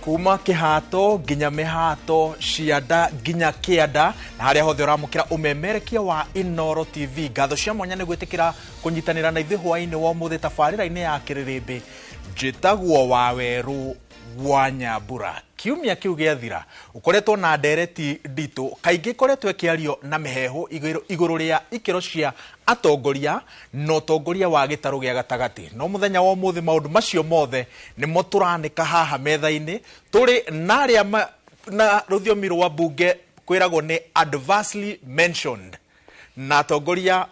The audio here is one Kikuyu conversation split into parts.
Kuma kihato nginya mihato, cianda nginya kianda, na haria hothe uramukira umemerekia wa Inooro TV. Ngatho cia mwanya nĩ gwĩtĩkĩra kũnyitanĩra na ithuĩ hwaĩ-inĩ wa ũmũthĩ tabarĩra-inĩ ya Kĩrĩrĩmbĩ. Njĩtagwo Wawerũ wa Nyambura. Kiumia kĩu gĩathira ũkoretwo na ndereti nditũ, kaingĩ ĩkoretwo ĩkĩario na mĩheehũ igũrũ rĩa ikĩro cia atongoria na ũtongoria wa gĩtarũ gĩa gatagatĩ. No mũthenya wa ũmũthĩ maũndũ macio mothe nĩmo tũranĩka haha metha-inĩ, tũrĩ na arĩa na rũthiomi rwa mbunge kwĩragwo nĩ adversely mentioned, na atongoria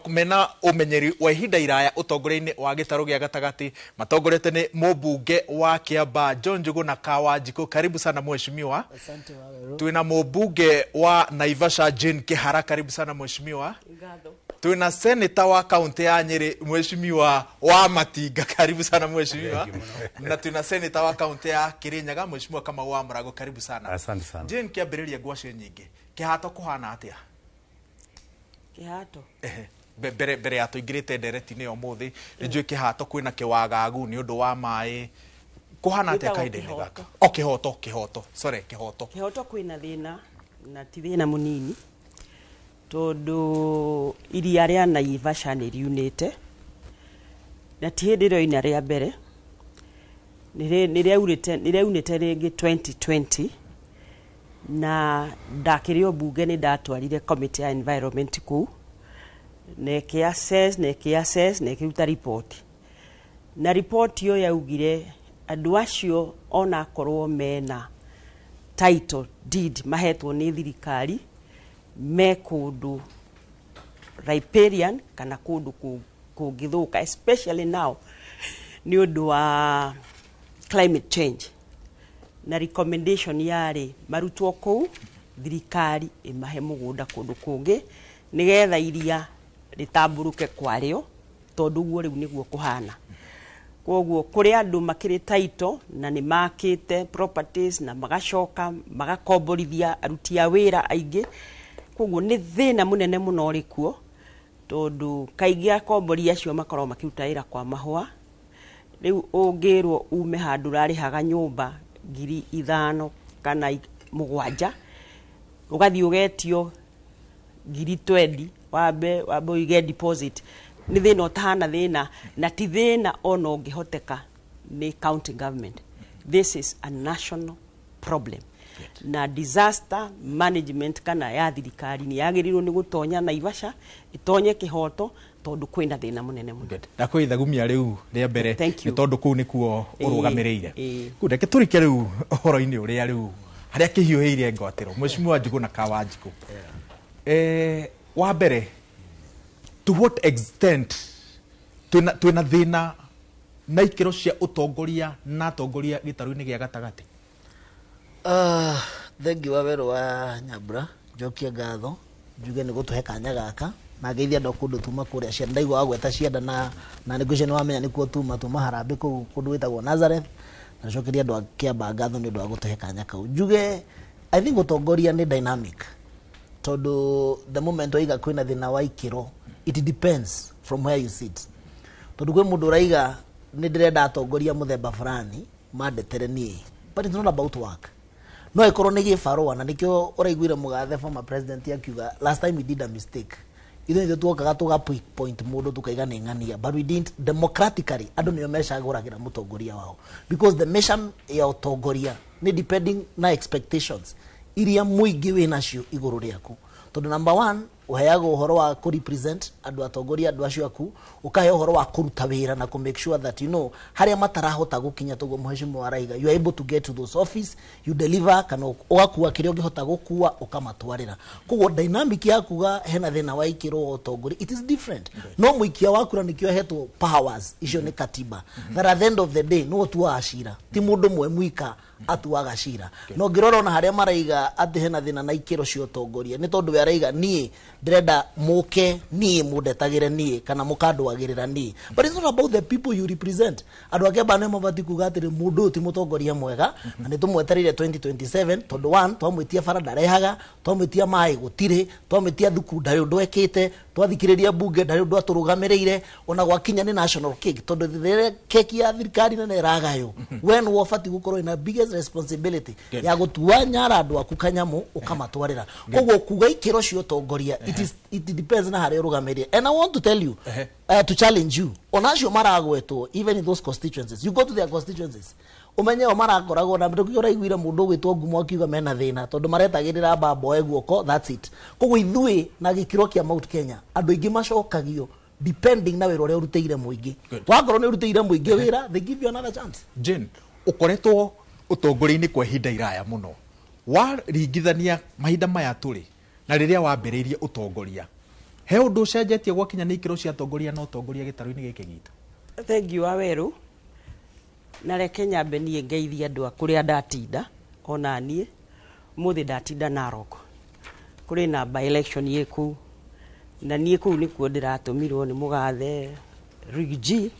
mena ũmenyeri wa ihinda iraya ũtongoria-inĩ wa gĩtarũ gĩa gatagatĩ, matongorete nĩ mũmbunge wa Kiambaa John Njuguna Kawanjikũ. Karibu sana mheshimiwa. Asante, Wawerũ. Twina mũmbunge wa Naivasha Jane Kihara, karibu sana mheshimiwa. Ngatho. Twina senator wa kaunti ya Nyeri mheshimiwa wa Matinga, karibu sana mheshimiwa. Na twina senator wa kaunti ya Kirinyaga mheshimiwa Kamau wa Murago, karibu sana. Asante sana. Jane, kĩambĩrĩria ngwacĩ nyingĩ, kĩhato kũhana atĩa? Kĩhato. Ehe. Mbere ya tũingĩrĩte ndereti-inĩ ya ũmũthĩ, nĩ njũĩ kĩhato kwĩna kĩwagagu nĩ ũndũ wa maĩ, kũhana atĩa Gwĩtagwo kahinda-inĩ kĩhoto. gaka? O kĩhoto, kĩhoto, sorry, kĩhoto. Kĩhoto kwĩna thĩna, na ti thĩna mũnini, tondũ iria rĩa Naivasha nĩ riunĩte, na ti hĩndĩ ĩrĩa ina rĩa mbere, nĩ rĩaunĩte rĩngĩ 2020, na ndakĩrĩ o mbunge nĩ ndatwarire committee ya environment kũu, na ĩkĩ assess na ĩkĩ assess na ĩkĩruta report, na report ĩyo yaugire andũ acio onakorwo mena title deed mahetwo nĩ thirikari, me kũndũ riparian kana kũndũ kũngĩthũka, especially now nĩ ũndũ wa climate change, na recommendation yarĩ marutwo kũu, thirikari ĩmahe mũgũnda kũndũ kũngĩ nĩgetha iria rĩtambũrũke kwarĩo, tondũ ũguo rĩu nĩguo kũhana. Koguo kũrĩ andũ makĩrĩ title na nĩ makĩte properties na magacoka magakomborithia aruti a wĩra aingĩ. Koguo nĩ thĩna mũnene mũno ũrĩ kuo, tondũ kaingĩ akombori acio makoragwo makĩruta wĩra kwa mahũa. Rĩu ũngĩrwo ume handũ ũrarĩhaga nyũmba 5,000 kana 7, ũgathiĩ ũgetio 20,000, wambe ũige deposit, nĩ thĩna ũtahana thĩna, na ti thĩna ona ũngĩhoteka nĩ county government. This is a national problem, na disaster management kana ya thirikari nĩ yagĩrĩirwo nĩ gũtonya Naivasha, ĩtonye Kĩhoto, tondũ kwĩna thĩna mũnene mũno. Good. Ndakwĩitha gumia rĩu rĩa mbere Thank you. nĩ tondũ kũu nĩkuo ũrũgamĩrĩire. Good, reke tũrike rĩu ũhoro-inĩ ũrĩa rĩu harĩa kĩhiũhĩire ngwatĩro mheshimiwa Njuguna Kawanjikũ. Wa mbere, to what extent twĩna thĩna na ikĩro cia ũtongoria na atongoria gĩtarũ-inĩ gĩa gatagatĩ? Thengi wa Werũ wa Nyambura, njokie ngatho njuge nĩ gũtũhe kanya gaka na ngeithia andũ a kũndũ tuma kũrĩa cianda. Ndaigua wagweta cianda na nĩ ngwĩciria nĩ wamenya nĩkuo tuma harambĩ kũu kũndũ gwĩtagwo Nazareth, na ncokeria andũ a Kĩambaa ngatho nĩ ũndũ wa gũtũhe kanya kau. Njuge I think ũtongoria nĩ dynamic, tondũ the moment waiga kwĩna thĩna wa ikĩro, it depends from where you sit, tondũ kwĩ mũndũ ũraiga nĩ ndĩrenda atongoria mũthemba fulani mandetere niĩ, but it's not about work, no ĩkorwo nĩ gĩbarũa, na nĩkĩo ũraiguire mũgathe former president akiuga last time we did a mistake, ithuĩ nithuĩ tuokaga tũga point mũndũ tukaiga nĩ ng'ania, but we didn't democratically, andũ nĩo mecagũragĩra mũtongoria wao, because the measure ya ũtongoria nĩ depending na expectations iria mũingĩ wĩ nacio igũrũ rĩaku, tondũ number one ũheagwo ũhoro wa kũ represent andũ, atongoria andũ acio aku, ũkahe ũhoro wa kũruta wĩra na kũ make sure that harĩa matarahota gũkinya, toguo mheshimiwa araiga, you are able to get to those office, you deliver, kana ũgakua kĩrĩa ũngĩhota gũkua ũkamatwarĩra. Koguo dynamic ya kuga hena thĩna wa ikĩro wa ũtongoria, it is different, no mũikia wa kura nĩkĩo ahetwo powers icio nĩ katiba, that at the end of the day nĩwe ũtuaga cira, ti mũndũ ũmwe mwika atuaga cira. No ngĩrora ona harĩa maraiga atĩ hena thĩna na ikĩro cia ũtongoria, nĩ tondũ we araiga niĩ Ndĩrenda mũke niĩ mũndetagĩre niĩ kana mũkandwagĩrĩra niĩ, but it's not about the people you represent. Andũ a Kĩambaa nĩo mabatiĩ kuga atĩrĩ, mũndũ ũyũ ti mũtongoria mwega na nĩ tũmwetereire 2027, tondũ one, twamwĩtia bara ndarehaga, twamwĩtia maĩ gũtirĩ, twamwĩtia thukuru ndarĩ ũndũ ekĩte, twathikĩrĩria bunge ndarĩ ũndũ atũrũgamĩrĩire, ona gwakinya nĩ national cake, tondũ rĩrĩa keki ya thirikari nene ĩragaywo, we nĩwe ũbatiĩ gũkorwo ina biggest responsibility ya gũtua nyara andũ aku kanyamũ ũkamatwarĩra. Koguo kuga ikĩro cia ũtongoria, it depends na harĩa ũrũgamĩrĩire. And I want to tell you, to challenge you, ona acio maragwetwo, even in those constituencies, you go to their constituencies, umenye o marakoragwo na ndũkĩ ũraiguire mũndũ ũgwĩtwo Ngumo akiuga mena thĩna, tondũ maretagĩrĩra mbamboe guoko. That's it. Koguo ithuĩ na gĩkĩro kĩa Mount Kenya, andũ aingĩ macokagio depending na wĩra ũrĩa ũrutĩire mũingĩ. Wakorwo nĩ ũrutĩire mũingĩ wĩra, they give you another chance. Jane, ũkoretwo ũtongoria-inĩ kwa ihinda iraya mũno. Waringithania mahinda maya tũrĩ na rĩrĩa wambĩrĩirie ũtongoria, he ũndũ ũcenjetie gwakinya nĩ ikĩro cia atongoria na ũtongoria gĩtarũ-inĩ gĩkĩ gitũ? Thengiũ wa werũ, na reke nyambe niĩ ngeithie andũ a kũrĩa ndatinda. Ona niĩ ũmũthĩ ndatinda Narok, kũrĩ na by election ĩ kũu, na niĩ kũu nĩkuo ndĩratũmirwo nĩ mũgathe Riggy G,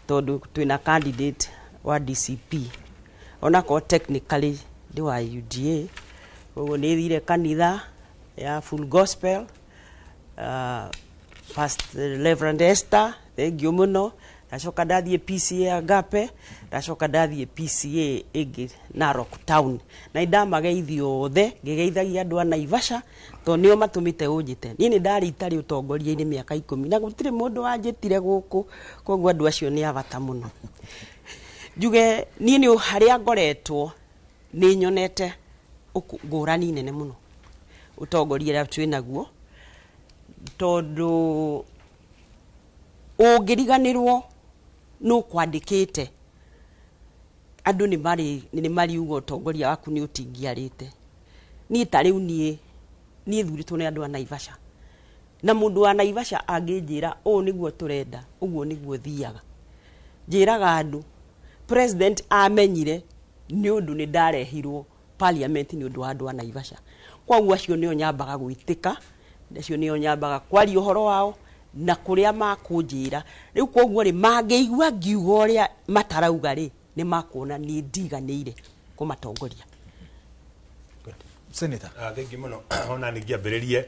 tondũ twĩna candidate wa DCP, onakorwo technically ndĩ wa UDA. Koguo nĩ thire kanitha ya Full Gospel, Pastor Reverend Esther, thengiũ mũno. Ndacoka ndathiĩ PCA Agape, ndacoka ndathiĩ PCA ĩngĩ Narok Town, na nĩndamageithia othe, ngĩgeithagia andũ a Naivasha, tondũ nĩo matũmĩte ũnjĩte. Niĩ nĩ ndarĩ itarĩ ũtongoria-inĩ mĩaka 10 na gũtirĩ mũndũ wanjĩtire gũkũ, koguo andũ acio nĩ a bata mũno. Njuge niĩ nĩ harĩa ngoretwo nĩ nyonete ngũrani nene mũno ũtongoria ũrĩa twĩnaguo, tondũ ũngĩriganĩrwo nũ kwandĩkĩte, andũ nĩ mariuga ũtongoria waku nĩ ũtingiarĩte. Niĩ ta rĩu niĩ thurĩtwo nĩ andũ a Naivasha, na mũndũ wa Naivasha angĩnjĩra ũũ nĩguo tũrenda, ũguo nĩguo thiaga. Njĩraga andũ, president amenyire nĩ ũndũ nĩ ndarehirwo parliament nĩ ũndũ wa andũ a Naivasha. Koguo acio nĩo nyambaga gwĩtĩka, acio nĩo nyambaga kwaria ũhoro wao na kũrĩa makũnjĩra. Rĩu koguo rĩ, mangĩigua ngiuga ũrĩa matarauga rĩ, nĩ makuona niĩ ndiganĩire kũmatongoria. Senator. Thengi mũno. Ona ningĩambĩrĩrie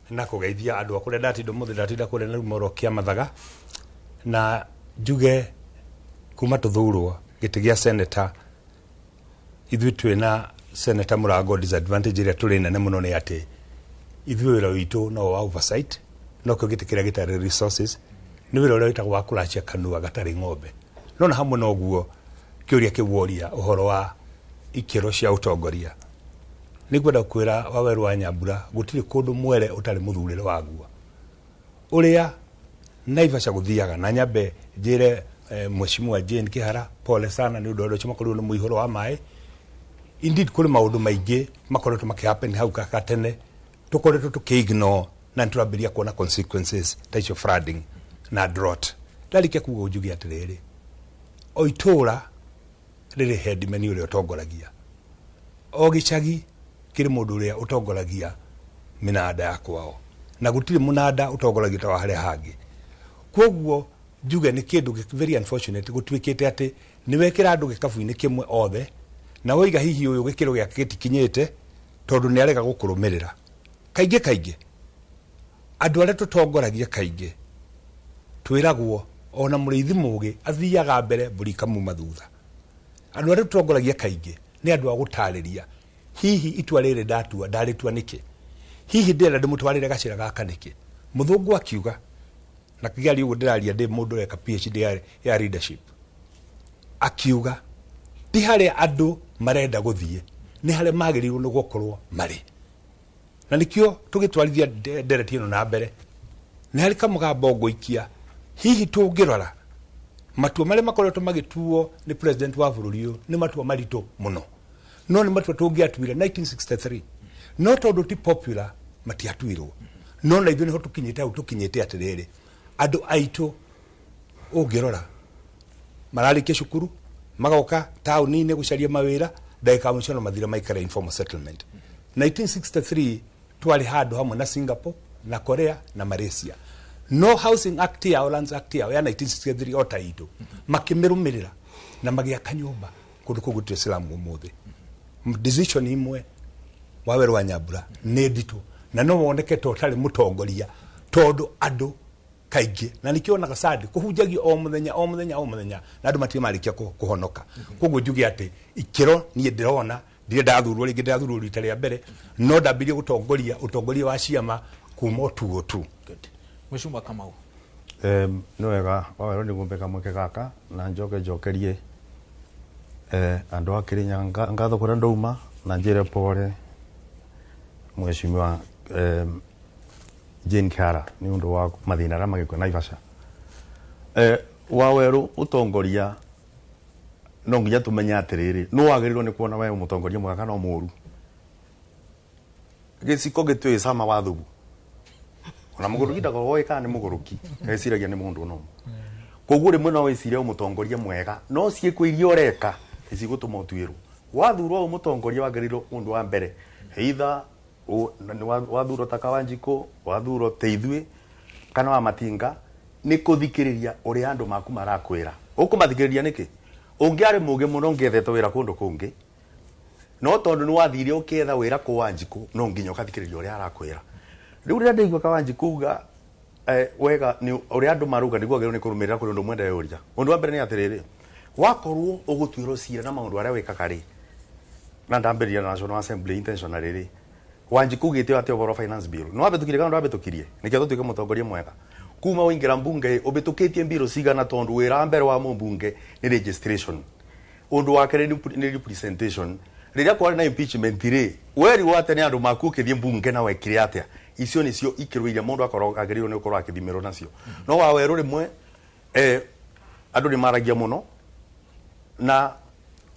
na kũgeithia andũ a kũrĩa ndatinda ũmũthĩ. Ndatinda kũrĩa na Rumoro kĩa Mathaga, na njuge kuma tũthurwo gĩtĩ gĩa senator, ithuĩ twĩna Senator Mũrango, disadvantage ĩrĩa tũrĩ nene mũno nĩ atĩ ithuĩ wĩra witũ no wa oversight, no kĩo gĩtĩ kĩrĩa gĩtarĩ resources, nĩ wĩra ũrĩa wĩtagwo wa kũracia kanua gatarĩ ng'ombe. No na hamwe na ũguo, kĩũria kĩu woria ũhoro wa ikĩro cia ũtongoria, nĩ ngwenda kwĩra Wawerũ wa Nyambura, gũtirĩ kũndũ mwere ũtarĩ mũthurĩre waguo. Ũrĩa Naivasha gũthiaga, na nyambe njĩre Mheshimiwa Jane Kihara pole sana nĩ ũndũ wa andũ acio makorirwo nĩ mũihũro wa maĩ. Indeed, kũrĩ maũndũ maingĩ makoretwo makĩhappen hau gatene tũkoretwo tũkĩignore, na nĩ tũrambĩrĩria kuona consequences ta icio, flooding na drought. Ndarĩkia kuga, njuge atĩrĩrĩ, o itũũra rĩrĩ headman ũrĩa ũtongoragia, o gĩcagi kĩrĩ mũndũ ũrĩa ũtongoragia mĩnanda ya kwao, na gũtirĩ mũnanda ũtongoragia ta wa harĩa hangĩ. Koguo njuge nĩ kĩndũ very unfortunate gũtuĩkĩte atĩ nĩ wekĩra andũ gĩkabu-inĩ kĩmwe othe, na woiga hihi ũyũ gĩkĩro gĩake gĩtikinyĩte tondũ nĩ arega gũkũrũmĩrĩra. Kaingĩ kaingĩ andũ arĩa tũtongoragia, kaingĩ twĩragwo ona mũrĩithi mũgĩ athiaga mbere, mbũri ikamuma thutha. Andũ arĩa tũtongoragia kaingĩ nĩ andũ a gũtarĩria, hihi itua rĩrĩ ndatua ndarĩtua nĩkĩ, hihi ndĩrenda ndĩmũtwarĩre gacĩra gaka nĩkĩ. Mũthũngũ akiuga, na kĩaria ũguo ndĩraria ndĩ mũndũ ũreka PhD ya leadership, akiuga ti harĩa andũ marenda gũthiĩ, nĩ harĩa magĩrĩirwo nĩ gũkorwo marĩ. Na nĩkĩo tũgĩtwarithia ndereti ĩno na mbere, nĩ harĩ kamũgambo ngũikia. Hihi tũngĩrora matua marĩa makoretwo magĩtuo nĩ president wa bũrũri ũyũ, nĩ matua maritũ mũno, no nĩ matua tũngĩatuire 1963, no tondũ ti popular matiatuirwo. No na ithuĩ nĩho tũkinyĩte hau tũkinyĩte atĩrĩrĩ, andũ aitũ ũngĩrora mararĩkia cukuru magoka taũni-inĩ gũcaria mawĩra, ndagĩka ya mũico no mathire maikare informal settlement. 1963 twarĩ handũ hamwe na Singapore. na Korea na Malaysia. No Housing Act yao, Lands Act yao ya 1963 o ta itũ, makĩmĩrũmĩrĩra na magĩaka nyũmba kũndũ kũu gũtirĩ slum ũmũthĩ. Decision imwe Waweru wa Nyambura nĩ nditũ na no woneke ta ũtarĩ mũtongoria, tondũ andũ kaingĩ na nĩkĩo onaga Sunday kũhunjagio o mũthenya o mũthenya o mũthenya na andũ matirĩ marĩkia kũhonoka. Koguo njuge atĩ ikĩro niĩ ndĩrona ndirĩ ndathurwo rĩngĩ, ndĩrathurwo rita rĩa mbere, no ndambirie gũtongoria ũtongoria wa ciama kuma o tu o tu. Mheshimiwa Kamau. Nĩ wega Waweru nĩ gũmbe kamweke gaka na njoke njokerie andũ a Kirinyaga ngatho kũrĩa ndauma na njĩre pore Mheshimiwa Jane Kihara nĩ ũndũ wa mathĩna arĩa magĩkwo Naivasha. Waweru ũtongoria no nginya tũmenye atĩrĩrĩ, nũ wagĩrĩirwo nĩ kuona we mũtongoria mwega kana mũũru. Gĩciko gĩtiũĩ cama wa thubu, ona mũgũrũki ndakoragwo oĩ kana nĩ mũgũrũki, eciragia nĩ mũndũ no. Koguo rĩmwe no wĩcirie ũmũtongoria mwega, no ciĩko iria ũreka nĩcigũtũma ũtuĩrwo. Wathurwo ũyũ mũtongoria wagĩrĩirwo ũndũ wa mbere, either wathurwo ta Kawanjikũ, wathurwo ta ithuĩ kana wa Matinga, nĩ kũthikĩrĩria ũrĩa andũ maku marakwĩra. Ũkũmathikĩrĩria nĩkĩ? Ũngĩarĩ mũũgĩ mũno ũngĩethete wĩra kũndũ kũngĩ, no tondũ nĩ wathire ũkĩetha wĩra kũ Wanjikũ, no nginya ũkathikĩrĩria ũrĩa arakwĩra. Rĩu rĩrĩa ndaigua Kawanjikũ uga wega nĩ ũrĩa andũ marauga nĩguo agĩrĩirwo nĩ kũrũmĩrĩra kũrĩ ũndũ ũmwe ndeyũria. Ũndũ wa mbere nĩ atĩrĩrĩ, wakorwo ũgũtuĩrwo cira na maũndũ arĩa wĩkaga rĩ, na ndambĩrĩria na National Assembly intentionally rĩ, Wanjikũ ugĩte atĩa ũhoro wa finance bill? Nĩ wabĩtũkirie kana ndwabĩtũkirie? Nĩkĩo tũtuĩke mũtongoria mwega. Kuma waingĩra mbunge ũbĩtũkĩtie mbirũ cigana, tondũ wĩra wa mbere wa mũmbunge nĩ registration, ũndũ wa kerĩ nĩ representation. Rĩrĩa kwarĩ na impeachment rĩ, werirwo atĩa nĩ andũ maku ũkĩthiĩ mbunge na wekire atĩa? Icio nĩcio ikĩro iria mũndũ akoragwo agĩrĩirwo nĩ gũkorwo akĩthimĩrwo nacio. No Waweru rĩmwe andũ nĩ maragia mũno na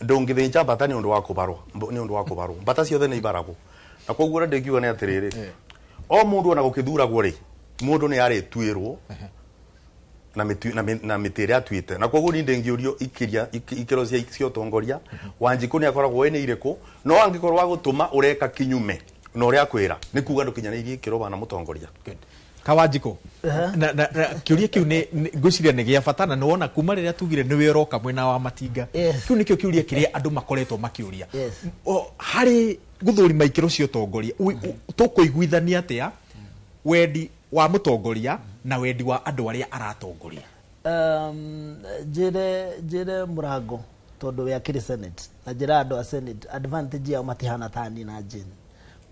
ndũngĩthĩnja mbata nĩ ũndũ wa kũbarwo, nĩ ũndũ wa kũbarwo. Mbata ciothe nĩ ibaragwo. Na koguo ũrĩa ndĩngiuga nĩ atĩrĩrĩ, o mũndũ ona gũkĩthuragwo rĩ, mũndũ nĩ arĩtuĩrwo na mĩtĩ ĩrĩa atuĩte. Na koguo niĩ ndĩngĩũrio ikĩro cia ũtongoria, Wanjikũ nĩ akoragwo ĩ nĩ irĩkũ, no angĩkorwo agũtũma ũreka kinyume na ũrĩa akwĩra, nĩ kuga ndũkinyanĩirie ikĩro bana mũtongoria. Kawanjikũ, na kĩũria kĩu nĩ ngwĩciria nĩ gĩa bata, na nĩwona kuma rĩrĩa tugire nĩwe ũroka mwena wa Matinga, kĩu nĩkĩo kĩũria kĩrĩa andũ makoretwo makĩũria. Harĩ gũthũrima ikĩro cia ũtongoria, tũkũiguithania atĩa wendi wa mũtongoria na wendi wa andũ arĩa aratongoria? Njĩre mũrango tondũ we akĩrĩ Senate, na njĩra andũ a Senate advantage yao matihana ta niĩ na Jane.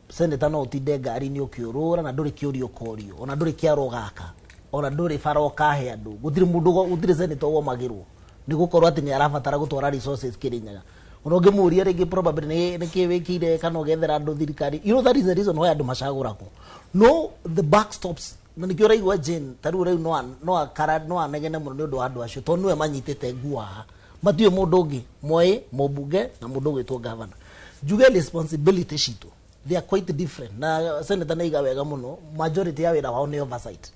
Senator no ũtinde ngari-inĩ ũkĩũrũra na ndũrĩ kĩũria ũkorio, ona ndũrĩ kĩaro ũgaka, ona ndũrĩ bara ũkahe andũ. Gũtirĩ mũndũ, gũtirĩ senator ũgomagĩrwo nĩ gũkorwo atĩ nĩ arabatara gũtwara resources Kĩrĩnyaga. Ona ũngĩmũria rĩngĩ probably nĩ kĩ wĩkĩire kana ũgethera andũ thirikari. You know that is the reason why andũ macagũragwo. No the back stops, na nĩkĩo ũraigua Jane ta rĩu no anegene mũno nĩ ũndũ wa andũ acio, tondũ nĩwe manyitĩte nguo haha. Matiũĩ mũndũ ũngĩ, moĩ mũmbunge na mũndũ ũgwĩtwo governor. Njuge responsibility citũ, they are quite different. Na senator nĩ aiga wega mũno, majority ya wĩra wao nĩ oversight.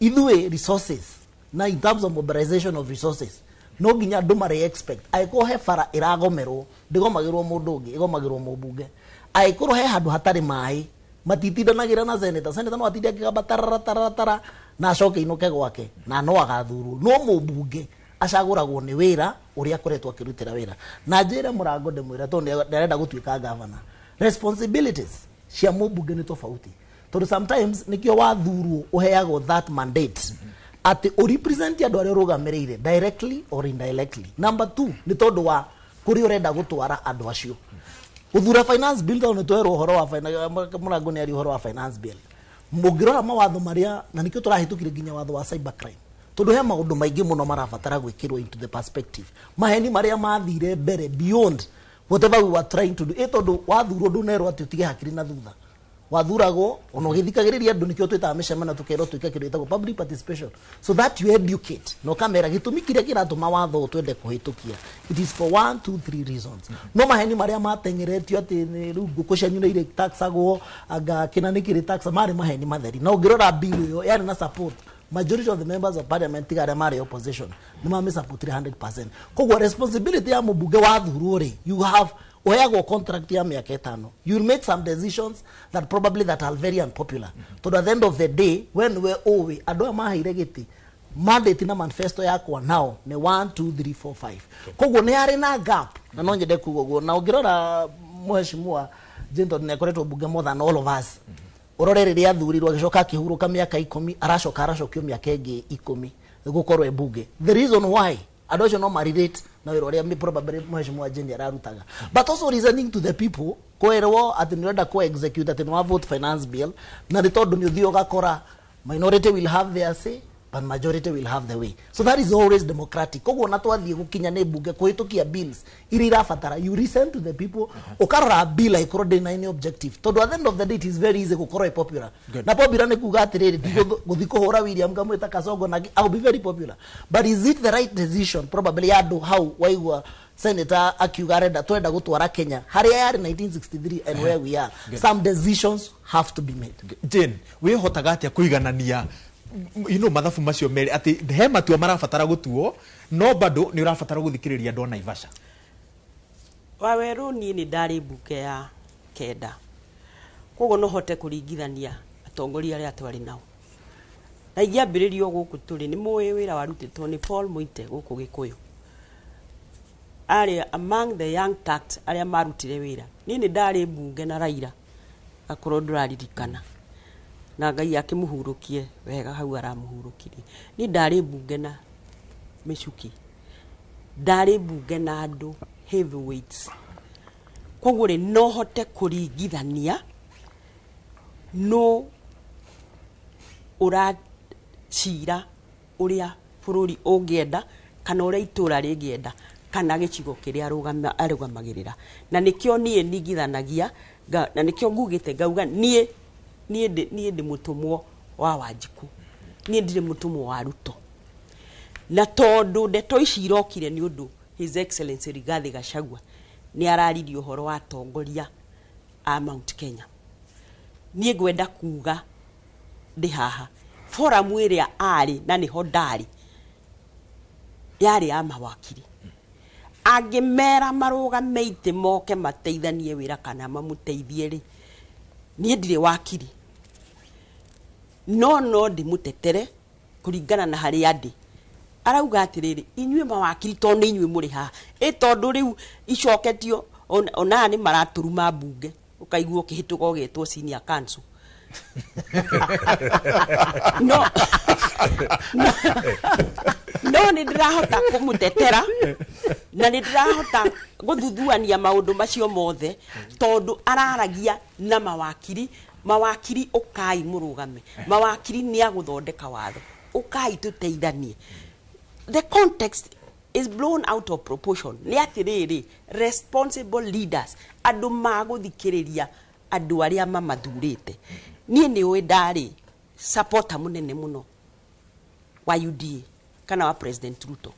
Ithuĩ resources, na in terms of mobilization of resources, no nginya andũ marĩ expect. Angĩkorwo he bara ĩragomerwo, ndĩgomagĩrwo mũndũ ũngĩ, ĩgomagĩrwo mũmbunge. Angĩkorwo he handũ hatarĩ maĩ, matitindanagĩra na senator. Senator no atinde akĩgamba tarara tarara tara na acoke inũke gwake na no agathurwo. No mũmbunge acagũragwo nĩ wĩra ũrĩa akoretwo akĩrutĩra wĩra. Na njĩre mũrango ndĩmwĩre tondũ nĩarenda gũtuĩka governor. Responsibilities cia mũmbunge nĩ tofauti, tondũ sometimes nĩkĩo wathurwo ũheagwo that mandate atĩ ũrepresent andũ arĩa ũrũgamĩrĩire directly or indirectly. Number 2 nĩ tondũ wa kũrĩa ũrenda gũtwara andũ acio. Gũthura finance bill, tondũ nĩtwerwo ũhoro wa mũrango nĩ aria ũhoro wa finance bill. Mũngĩrora mawatho marĩa, na nĩkĩo tũrahĩtũkire nginya watho wa cyber crime, tondũ he maũndũ maingĩ mũno marabatara gwĩkĩrwo into the perspective. Maheni marĩa mathire mbere beyond whatever we were trying to do. Tondũ wathurwo ndũnerwo atĩ ũtige hakiri na thutha. Wathuragwo ona ũgĩthikagĩrĩria andũ, nĩkĩo twĩtaga mĩcemanio tũkerwo twĩke kĩndũ gĩtagwo public participation, so that you educate na ũkamera gĩtũmi kĩrĩa kĩratũma watho ũyũ twende kũhĩtũkia. It is for 1 2 3 reasons. No maheni marĩa mateng'eretio atĩ rĩu ngũkũ cianyu nĩ irĩ taxagwo, anga kĩna nĩ kĩrĩ tax, marĩ maheni matheri. Na ũngĩrora bill ĩyo yarĩ na support majority of the members of parliament tiga arĩa marĩ opposition nĩ mamĩsupportire 100%. Koguo responsibility ya mũmbunge wathurwo rĩ, you have Ũheagwo contract ya mĩaka 5, you will make some decisions that probably that are very unpopular, tondũ at the end of the day, when we ũĩ andũ aya maheire gĩtĩ mandate na manifesto yakwa nao nĩ 1 2 3 4 5, koguo nĩ harĩ na gap, na no nyende kuga ũguo. Na ũngĩrora mheshimiwa Jane, tondũ nĩ akoretwo bunge more than all of us, ũrore rĩrĩa athurirwo, agĩcoka akĩhurũka mĩaka 10, aracoka aracokio mĩaka ĩngĩ 10 gũkorwo e bunge. The reason why andũ acio no marelate na wĩra ũrĩa probably mheshimiwa Jane ararutaga, but also reasoning to the people, kwĩrwo atĩ nĩ ũrenda kũ execute atĩ nĩ wa vote finance bill, na nĩ tondũ nĩ ũthiĩ ũgakora minority will have their say but majority will have the way. So that is always democratic. Koguo na twathiĩ gũkinya nĩ bunge kũhĩtũkia bills iria irabatara, you listen to the people, ũkarora bill aikorwo ndĩ na any objective, tondũ at the end of the day it is very easy gũkorwo ĩ popular. Good. Na popular nĩ kuga atĩrĩrĩ, gũthiĩ kũhũra William ngamwĩta Kasongo na I will be very popular, but is it the right decision? Probably andũ hau waigua senator akiuga arenda twenda gũtwara Kenya harĩa yarĩ 1963 and where we are. Some decisions have to be made. Jane, wĩhotaga atĩa kũiganania mathabu macio merĩ, atĩ he matua marabatara gũtuo no bado nĩ ũrabatara gũthikĩrĩria andũ a Naivasha? Wawerũ, niĩ nĩ ndarĩ mbunge ya kenda, koguo no hote kũringithania atongoria arĩa twarĩ nao, na ingĩambĩrĩrio gũkũ tũrĩ, nĩ mũĩ wĩra warutĩtwo nĩ Paul Muite gũkũ Gĩkũyũ, arĩ among the young Turks arĩa marutire wĩra. Niĩ nĩ ndarĩ mbunge na Raila, akorwo ndũraririkana, na Ngai akĩmũhurũkie wega hau aramũhurũkirie. Niĩ ndarĩ mbunge na Michuki, ndarĩ mbunge na andũ heavyweights, koguo rĩ, no hote kũringithania no ũracira ũrĩa bũrũri ũngĩenda kana ũrĩa itũra rĩngĩenda kana gĩcigo kĩrĩa arũgamagĩrĩra. Na nĩkĩo niĩ ningithanagia na nĩkĩo ngugĩte ngauga niĩ ndĩ mũtũmwo wa Wanjikũ, niĩ ndirĩ mũtũmwo wa Ruto. Na tondũ ndeto ici irokire nĩ ũndũ His Excellency Rigathi Gachagua nĩ araririe ũhoro wa atongoria a Mount Kenya, niĩ ngwenda kuga ndĩ haha forum ĩrĩa arĩ na nĩho ndarĩ yarĩ ya mawakiri, angĩmera marũgame itĩ moke mateithanie wĩra kana mamũteithie rĩ, niĩ ndirĩ wakiri, no ndĩmũtetere kũringana na harĩa ndĩ. Arauga atĩrĩrĩ, inyuĩ mawakiri, tondũ nĩ inyuĩ mũrĩ haha ĩ, tondũ rĩu icoketio ona aya nĩ maratũruma mbunge, ũkaigua ũkĩhĩtũka ũgetwo senior counsel, no nĩ ndĩrahota kũmũtetera na nĩ ndĩrahota gũthuthuania maũndũ macio mothe, tondũ araragia na mawakiri. Mawakiri, ũkai mũrũgame, mawakiri nĩ agũthondeka watho, ũkai tũteithanie. The context is blown out of proportion. Nĩ atĩrĩrĩ, responsible leaders, andũ magũthikĩrĩria andũ arĩa mamathurĩte. Niĩ nĩ ũĩ ndarĩ supporter mũnene mũno wa UDA kana wa President Ruto,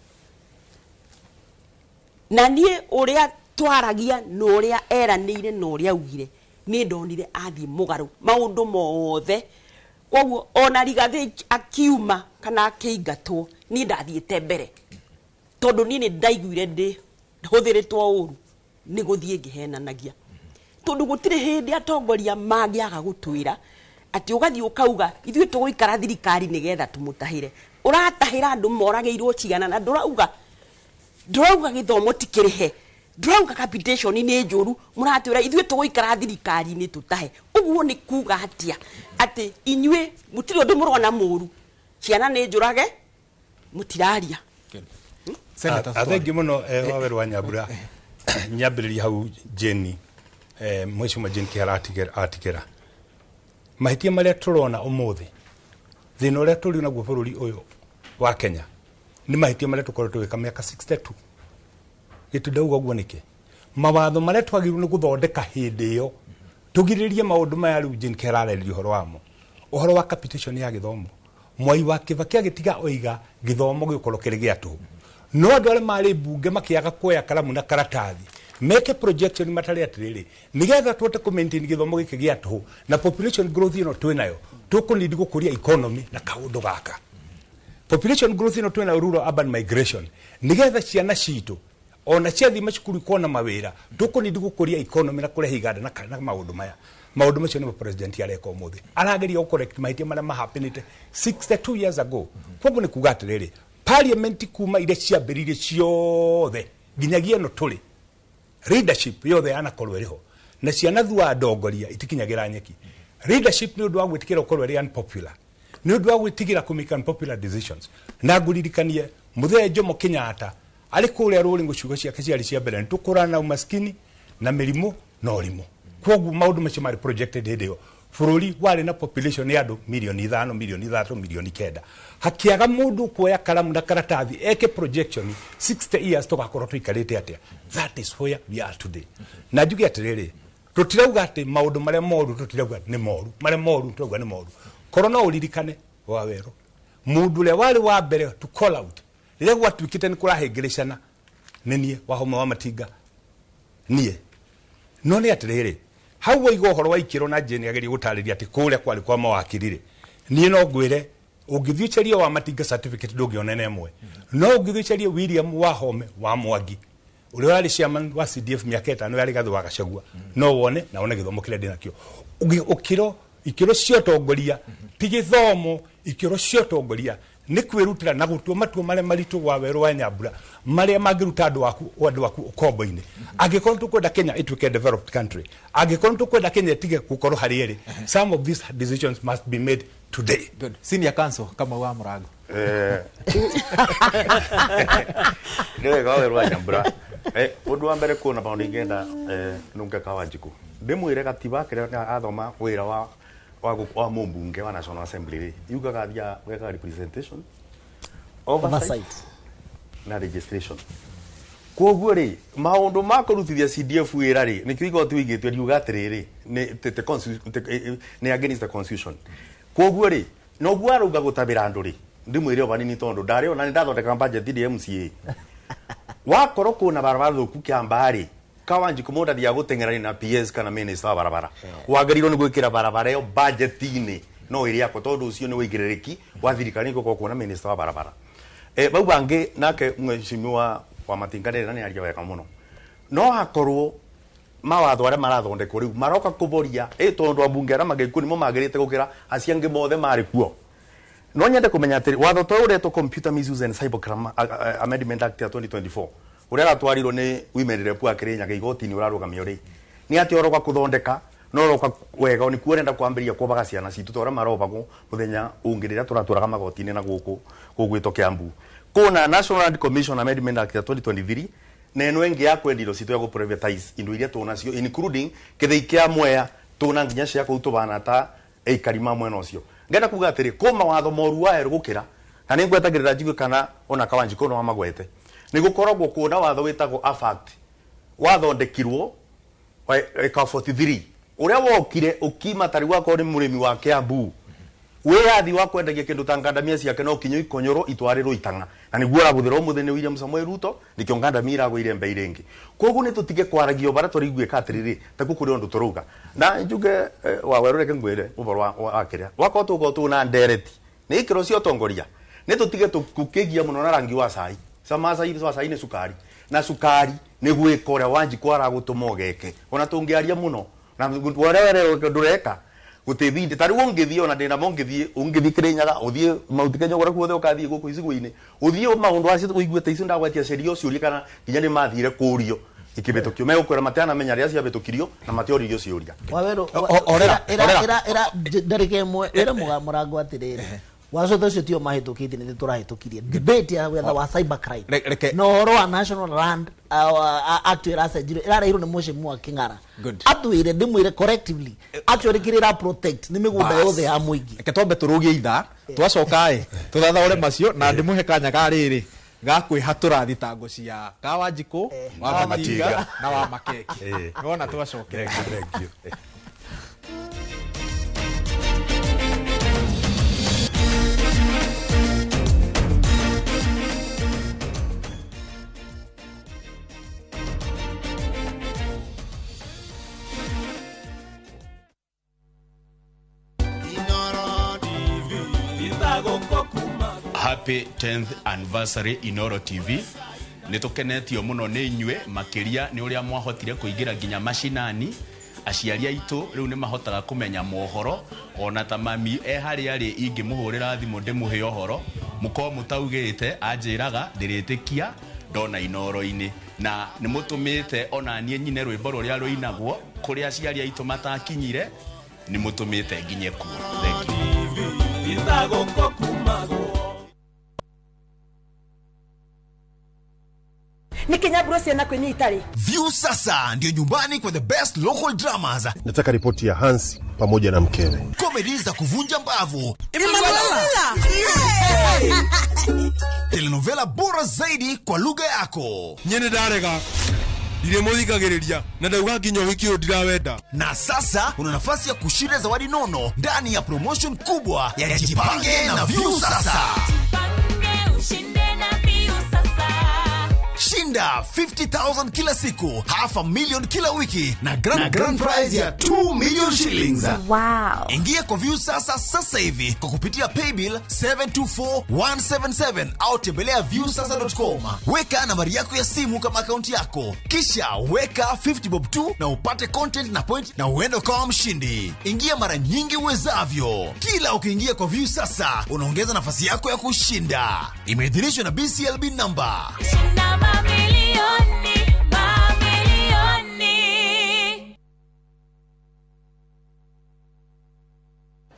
na niĩ ũrĩa twaragia na ũrĩa eranĩire na ũrĩa augire, niĩ ndonire athiĩ mũgarũ maũndũ mothe. Koguo ona Rigathĩ akiuma kana akĩingatwo, niĩ ndathiĩte mbere, tondũ niĩ nĩ ndaiguire ndĩ hũthĩrĩtwo ũru nĩ gũthiĩ ngĩhenanagia, tondũ gũtirĩ hĩndĩ atongoria mangĩaga gũtwĩra atĩ ũgathiĩ ũkauga ithuĩ tũgũikara thirikari nĩgetha tũmũtahĩre. Ũratahĩra andũ moragĩirwo cigana, na ndũrauga gĩthomo ti kĩrĩhe, ndũrauga capitation nĩ njũru, mũratwĩra ithuĩ tũgũikara thirikari-inĩ tũtahe. Ũguo nĩ kuga atĩa? Atĩ inyuĩ mũtirĩ ũndũ mũrona mũru, ciana nĩ njũrage, mũtiraria. Senator. Athengi muno, Waweru wa Nyambura. Nyambĩrĩria hau Jane, mheshimiwa Jane Kihara atigĩra mahĩtia marĩa tũrona ũmũthĩ. Thĩna ũrĩa tũrĩ naguo bũrũri ũyũ wa Kenya nĩ mahĩtia marĩa tũkoretwo tũgĩka mĩaka 62. Gĩtundauga ũguo nĩkĩ? Mawatho marĩa twagĩrĩirwo nĩ gũthondeka hĩndĩ ĩyo tũgirĩrĩrie maũndũ maya rĩu Jane Kihara ararĩria ũhoro wamo, ũhoro wa capitation ya gĩthomo. Mwai wa Kibaki agĩtiga oiga gĩthomo gĩgũkorwo kĩrĩ gĩa tũhũ, no andũ arĩa marĩ mbunge makĩaga kuoya karamu na karatathi meke projection matarĩ atĩrĩrĩ, nĩgetha tũhote kũ maintain gĩthomo gĩkĩ gĩa tũhũ na population growth ĩno twĩ nayo, tũkũnidi gũkũria economy na kaũndũ gaka, population growth ĩno twĩna, rural urban migration, nĩgetha ciana citũ Ona ciathi macukuru kuona mawira tukunidi gukuria economy na kurehe iganda na kana maundu maya maundu macio nimo president areka umuthi arageria correct mahitia maria mahappenite 62 years ago. Koguo ni kuga atiriri parliament kuma iria ciambiririe ciothe nginyagia ino turi leadership yothe yanakorwo iriho na ciana thua ndongoria itikinyagira nyeki. Leadership ni undu wa gwitikira ukorwo iri unpopular, ni undu wa gwitikira ku make unpopular decisions. Na nguririkanie Muthee Jomo Kenyatta ari kuria ruri ciugo ciake ciarĩ cia mbere nĩ tũkũrana umaskini na mĩrimũ na ũrimũ. Koguo maũndũ macio marĩ projected hĩndĩ ĩyo bũrũri warĩ na population ya andũ milioni 5, milioni 3, milioni 9. Hakiaga mũndũ kuoya karamu na karatathi eke projection 60 years tũgakorwo tũikarĩte atĩa. That is where we are today. Na njuge atĩrĩrĩ, tũtirauga atĩ maũndũ marĩa moru tũtirauga nĩ moru, marĩa moru tũrauga nĩ moru. Korwo no ũririkane wa werũ mũndũ ũrĩa warĩ wa mbere to call out rĩrĩa gwatuĩkĩte nĩ kũrahĩngĩrĩcana nĩ niĩ Wahoma wa Matinga niĩ. No nĩ atĩrĩrĩ, hau waiga ũhoro wa ikĩro na Jane agerie gũtarĩria atĩ kũrĩa kwarĩ kwa mawakiri rĩ, niĩ no ngwĩre ũngĩthiĩ ũcarie wa Matinga certificate ndũngĩona na ĩmwe, no ũngĩthiĩ ũcarie William Wahome wa Mwangi ũrĩa ũrarĩ chairman wa CDF mĩaka 5 yarĩ Gathĩ wa Gachagua no wone na wone gĩthomo kĩrĩa ndĩnakĩo. Ũkĩro ikĩro cia ũtongoria ti gĩthomo, ikĩro cia ũtongoria nĩ kwĩrutĩra na gũtua matua marĩa maritũ wa werũ wa Nyambura marĩa mangĩruta andũ aku ũkombo-inĩ. Angĩkorwo tũkwenda Kenya ĩtuĩke developed country, angĩkorwo tũkwenda Kenya ĩtige gũkorwo harĩa ĩrĩ, some of these decisions must be made today. Good. Senior counsel kama wa Mũrango. Nĩ wega wa werũ wa Nyambura. Ũndũ wa mbere kuona maũndũ ingĩenda nunge Kawanjiku ndĩmwĩre gatiba kĩrĩa athoma wĩra wa mũmbunge wa National Assembly rĩ yugaga thia gweka representation, oversight na registration. Koguo rĩ maũndũ ma kũrutithia CDF wĩra rĩ nĩkĩo igoti wĩigĩtwe riuga atĩrĩrĩ nĩ against the constitution. Koguo rĩ noguo arauga gũtabĩra andũ rĩ ndĩmwĩre o vanini tondũ ndarĩ ona nĩ ndathondeka budget ndĩ MCA wakorwo kuna barabara thũku Kĩambaa rĩ Kawanjiku mũndũ athiaga gũteng'erania na PS kana minister wa barabara wagĩrĩirwo nĩ gwĩkĩra barabara ĩyo budget-inĩ no ĩrĩ yakwa tondũ ũcio nĩ wĩigĩrĩrĩki wa thirikari nĩguo kuona minister wa barabara. Bau bangĩ nake mheshimiwa wa Matinga nĩ nĩaria wega mũno no akorwo mawatho arĩa marathondekwo rĩu maroka kũboria tondũ ambunge arĩa magĩkuo nĩmo magĩrĩte gũkĩra acio angĩ mothe marĩ kuo. No nyende kũmenya atĩrĩ watho ta ũretwo Computer Misuse and Cybercrime Amendment Act ya 2024 ũrĩa aratwarirwo nĩ women rep wa Kirinyaga igoti-inĩ ũrarũgamio rĩ nĩ atĩ ũroka kũthondeka no ũroka wega nĩ kuo ũrenda kwambĩrĩria kwobaga ciana citũ ta ũrĩa marobagwo mũthenya ũngĩ rĩrĩa tũratwaraga magoti-inĩ na gũkũ gũgwĩtwo Kiambu. Kũna National Land Commission Amendment Act ya 2023 na ĩno ĩngĩ ya kwendia indo citũ ya gũ-privatize indo iria tũnacio including kĩthĩi kĩa Mwea tũna nginya cia kũu tũbana ta aikari ma mwena ũcio. Ngenda kuga atĩrĩ kũ mawatho moru wa erũ gũkĩra na nĩ ngwetagĩrĩra njigue kana ona Kawanjiku no amagwete nĩ gũkoragwo kuona watho wĩtagwo AFACT wathondekirwo eka 43 ũrĩa wokire ũkima tarĩ wakorwo nĩ mũrĩmi wa Kiambu wĩyathi wa kwendagia kĩndũ ta ngandamia ciake no kinyo ikonyoro itwarĩrwo itang'a na nĩguo arabũthĩra ũmũthĩ nĩ William Samoei Ruto nĩkĩo ngandamia iragũire mbei rĩngĩ. Koguo nĩ tũtige kwaragio bara tũrĩiguĩka atĩrĩrĩ takuo kũrĩ ũndũ tũrauga na njuge wa werũ reke ngwĩre ũhoro wa kĩrĩa wakorwo tũgũkorwo tũna ndereti nĩ ikĩro cia ũtongoria nĩ tũtige tũkĩgia mũno na rangi wa cai sama cai wa cai nĩ cukari na cukari nĩ gwĩka ũrĩa Wanjikũ aragũtũma ũgeke ona tũngĩaria mũno na ũrĩa ndũreka gũtĩthinde ta rĩu ũngĩthiĩ ona ndĩna ũngĩthiĩ ũngĩthiĩ Kĩrĩnyaga ũthiĩ Mount Kenya kũrĩa guothe ũkathiĩ gũkũ icigo-inĩ ũthiĩ maũndũ acio ũiguĩte icio ndagwetia ciũria ciũria kana nginya nĩ mathire kũrio ikĩbĩtũkio megũkwĩra matianamenya rĩrĩa ciabĩtũkirio na matioririo ciũria. Wawerũ ĩra ndarĩka ĩmwe ĩra Mũrango atĩrĩrĩ watho ũcio tio mahĩtũkĩtie nĩ tũrahĩtũkirie debate ya wetha wa cyber crime na ũhoro wa National Land Act ĩracenjirio ĩrarehirwo nĩ mheshimiwa Kĩng'ara atwĩre ndĩmwĩre correctively actually kĩrĩa ĩra protect nĩ mĩgũnda yothe ya mũingĩ. Reke twambe tũrũgie ithaa twacoka ĩ tũthathaũre macio na ndĩmũhe kanya ga rĩrĩ ga kwĩhatũra thitango cia Kawanjikũ wa Matinga na wa Makeki nĩwona twacokera. Thank you. Happy 10th anniversary Inoro TV. Nĩ tũkenetio mũno nĩ inyuĩ makĩria nĩ ũrĩa mwahotire kũingĩra nginya macinani. Aciari aitũ rĩu nĩ mahotaga kũmenya mohoro, ona ta mami e harĩa arĩ ingĩmũhũrĩra thimũ ndĩmũhe ũhoro, mũkorwo mũtaugĩte anjĩraga ndĩrĩtĩkia ndona Inooro-inĩ. Na nĩ mũtũmĩte ona niĩ nyine rwĩmbo rũrĩa rũinagwo kũrĩa aciari aitũ matakinyire, nĩ mũtũmĩte nginye kuo. Thank you. Nikinyaburo ciana kwini itari. View sasa ndio nyumbani kwa the best local dramas. Nataka ripoti ya Hansi pamoja na mkewe. Comedy za kuvunja mbavu. Emanuela. Yeah. Telenovela bora zaidi kwa lugha yako. Nyene ndarega. Ndiremuthikagiriria na ndauga nginya wiki uyu ndirawenda. Na sasa una nafasi ya kushinda zawadi nono ndani ya promotion kubwa ya Jipange na View sasa. Jipange ushinde na View sasa. Shinda 50,000 kila siku, 500,000 kila wiki na grand prize ya 2 million shillings. Wow. Ingia kwa View sasa sasa hivi kwa kupitia paybill 724177 au tembelea viewsasa.com. Weka nambari yako ya simu kama akaunti yako, kisha weka 50 bob tu na upate content na point na uende ukawa mshindi. Ingia mara nyingi uwezavyo. Kila ukiingia kwa View sasa unaongeza nafasi yako ya kushinda. Imeidhinishwa na BCLB number. Shinda mamilioni, mamilioni.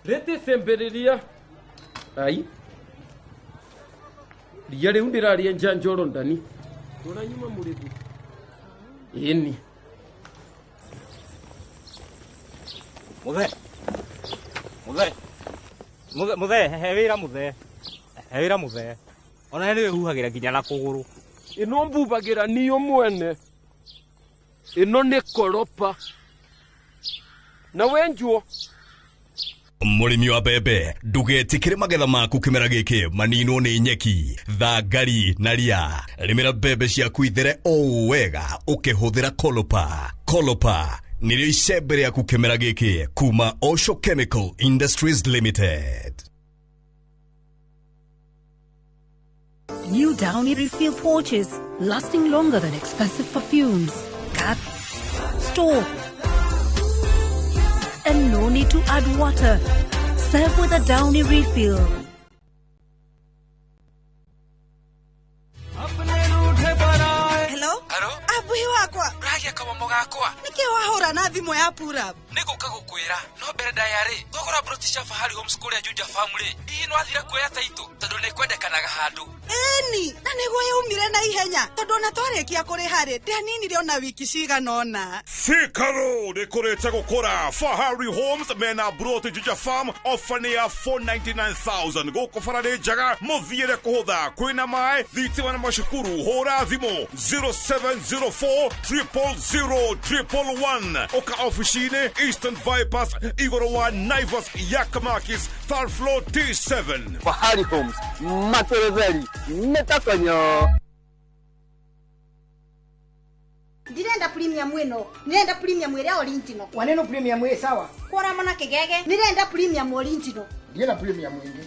Rete sembereria. Ai. Ria riu ndiraria njanjoro ndani. Tora nyuma murithi. Eni. Muthe. Muthe. Muthe, muthe, he wira muthe. He wira muthe. Ona nĩ wĩhuhagĩra nginya na kũgũrũ. Ĩno mbubagira niyo mwene. Ĩno nĩ koropa. Na wenjuo. Mũrĩmi wa mbembe, ndũgetĩkĩre magetha maku kĩmera gĩkĩ maninwo nĩ nyeki, thangari na ria. Rĩmĩra mbembe ciaku ithere o wega ũkĩhũthĩra Kolopa. Kolopa nĩrĩo icembe rĩaku kĩmera gĩkĩ kuma Osho Chemical Industries Limited. New Downy refill pouches, lasting longer than expensive perfumes. Cut, store, and no need to add water. Serve with a Downy refill. Hello? Hello? Abuhi wakwa. Uragia kamomo gakwa. Niki wahura na thimu ya pura. Niguka gukwira no mbere ndayari thogora broti cia Fahari Homes kuria Juja Family. Hihi no athira kuoya taito tondu ni kwendekanaga handu. Eni, na niguo yaumire na ihenya tondu ona twarikia kuriha ri ndianinire ona wiki cigana ona. Thika Road ikurite gukura. Fahari Homes mena broti Juja Farm ofa ni ya 499,000 guku bara ni njega muthiire kuhutha kwina mai thitima na macukuru. Hura thimu 0704 000 111 oka ofici-inĩ Eastern Bypass igũrũ wa Naivas Yakamakis third floor T7. Fahari Homes materetheri nĩtakonyo. Ndirenda premium ĩno, ndirenda premium ĩrĩa original. Waneno premium ĩ sawa. Kwora mwana kigege, ndirenda premium original. Ndirenda premium ĩngĩ.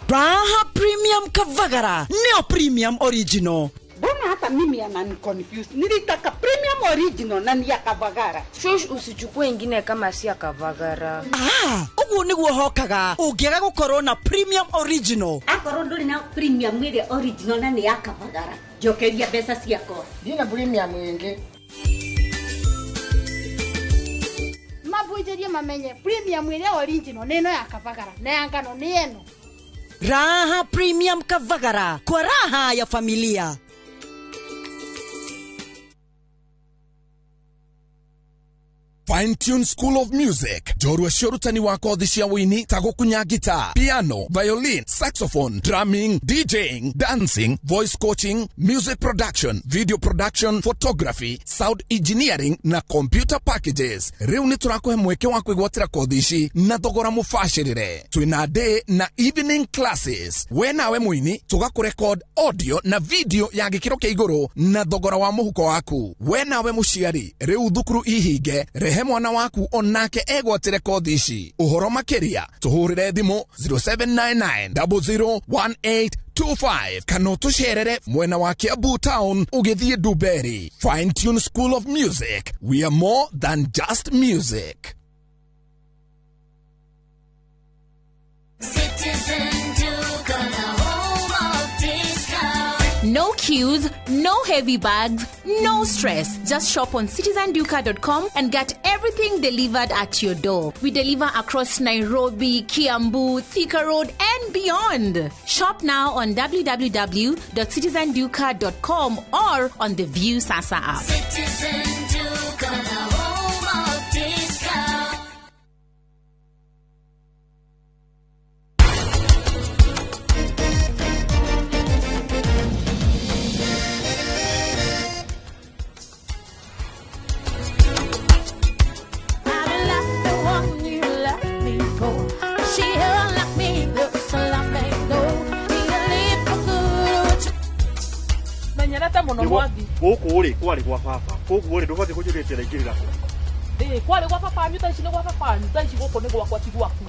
Raha Premium Kavagara, neo premium original. Mbona hata mimi anani confuse. Nilitaka premium original na ni ya Kavagara. Shush, usichukue ingine kama si ya Kavagara. Ah, uguo niguo hokaga. Ungiaga gukorwo na premium original. Akorwo nduri na premium ile original na ni ya Kavagara. Njokeria mbeca ciakwa. Ndina premium ingi. Mabujĩrie mamenye premium ile original nĩ ĩno ya Kavagara na ya ngano nĩ ĩno. Raha Premium Kavagara kwa raha ya familia. Fine Tune School of Music. Njorua cia ũrutani wa kothi cia wũini ta gũkunya guitar, piano, violin, saxophone, drumming, DJing, dancing, voice coaching, music production, video production, photography, sound engineering na computer packages. Rĩu nĩ tũrakũhe mweke wa kwĩgwatĩra kothi ici na thogora mũbacĩrĩre. Twĩna day na evening classes. We nawe mũini tũgakũrecord audio na video ya gĩkĩro kĩa igũrũ na thogora wa mũhuko waku. We nawe mũciari, rĩu thukuru ihinge, rehe Rehe mwana waku onake egwatĩre kothi ici. Ũhoro makĩria tũhũrĩre thimũ 0799 001825 kana ũtũcerere mwena wa Kiambu Town ũgĩthiĩ Dumberi. Fine Tune School of Music, we are more than just music. Citizen Duka, the home of discount. No queues, no heavy bags, no stress. Just shop on citizenduka.com and get everything delivered at your door. We deliver across Nairobi, Kiambu, Thika Road, and beyond. Shop now on www.citizenduka.com or on the View Sasa app. Citizen Duka, the home of discount. Menyerete muno mwathi. Gũkũ rĩ kwarĩ gwa baba, koguo rĩ ndũbatiĩ kũnjũria atĩ araingĩrĩra kũ. Ĩĩ kwarĩ gwa baba wanyu, thaa ici nĩ gwa baba wanyu, thaa ici gũkũ nĩ gwakwa ti gwaku.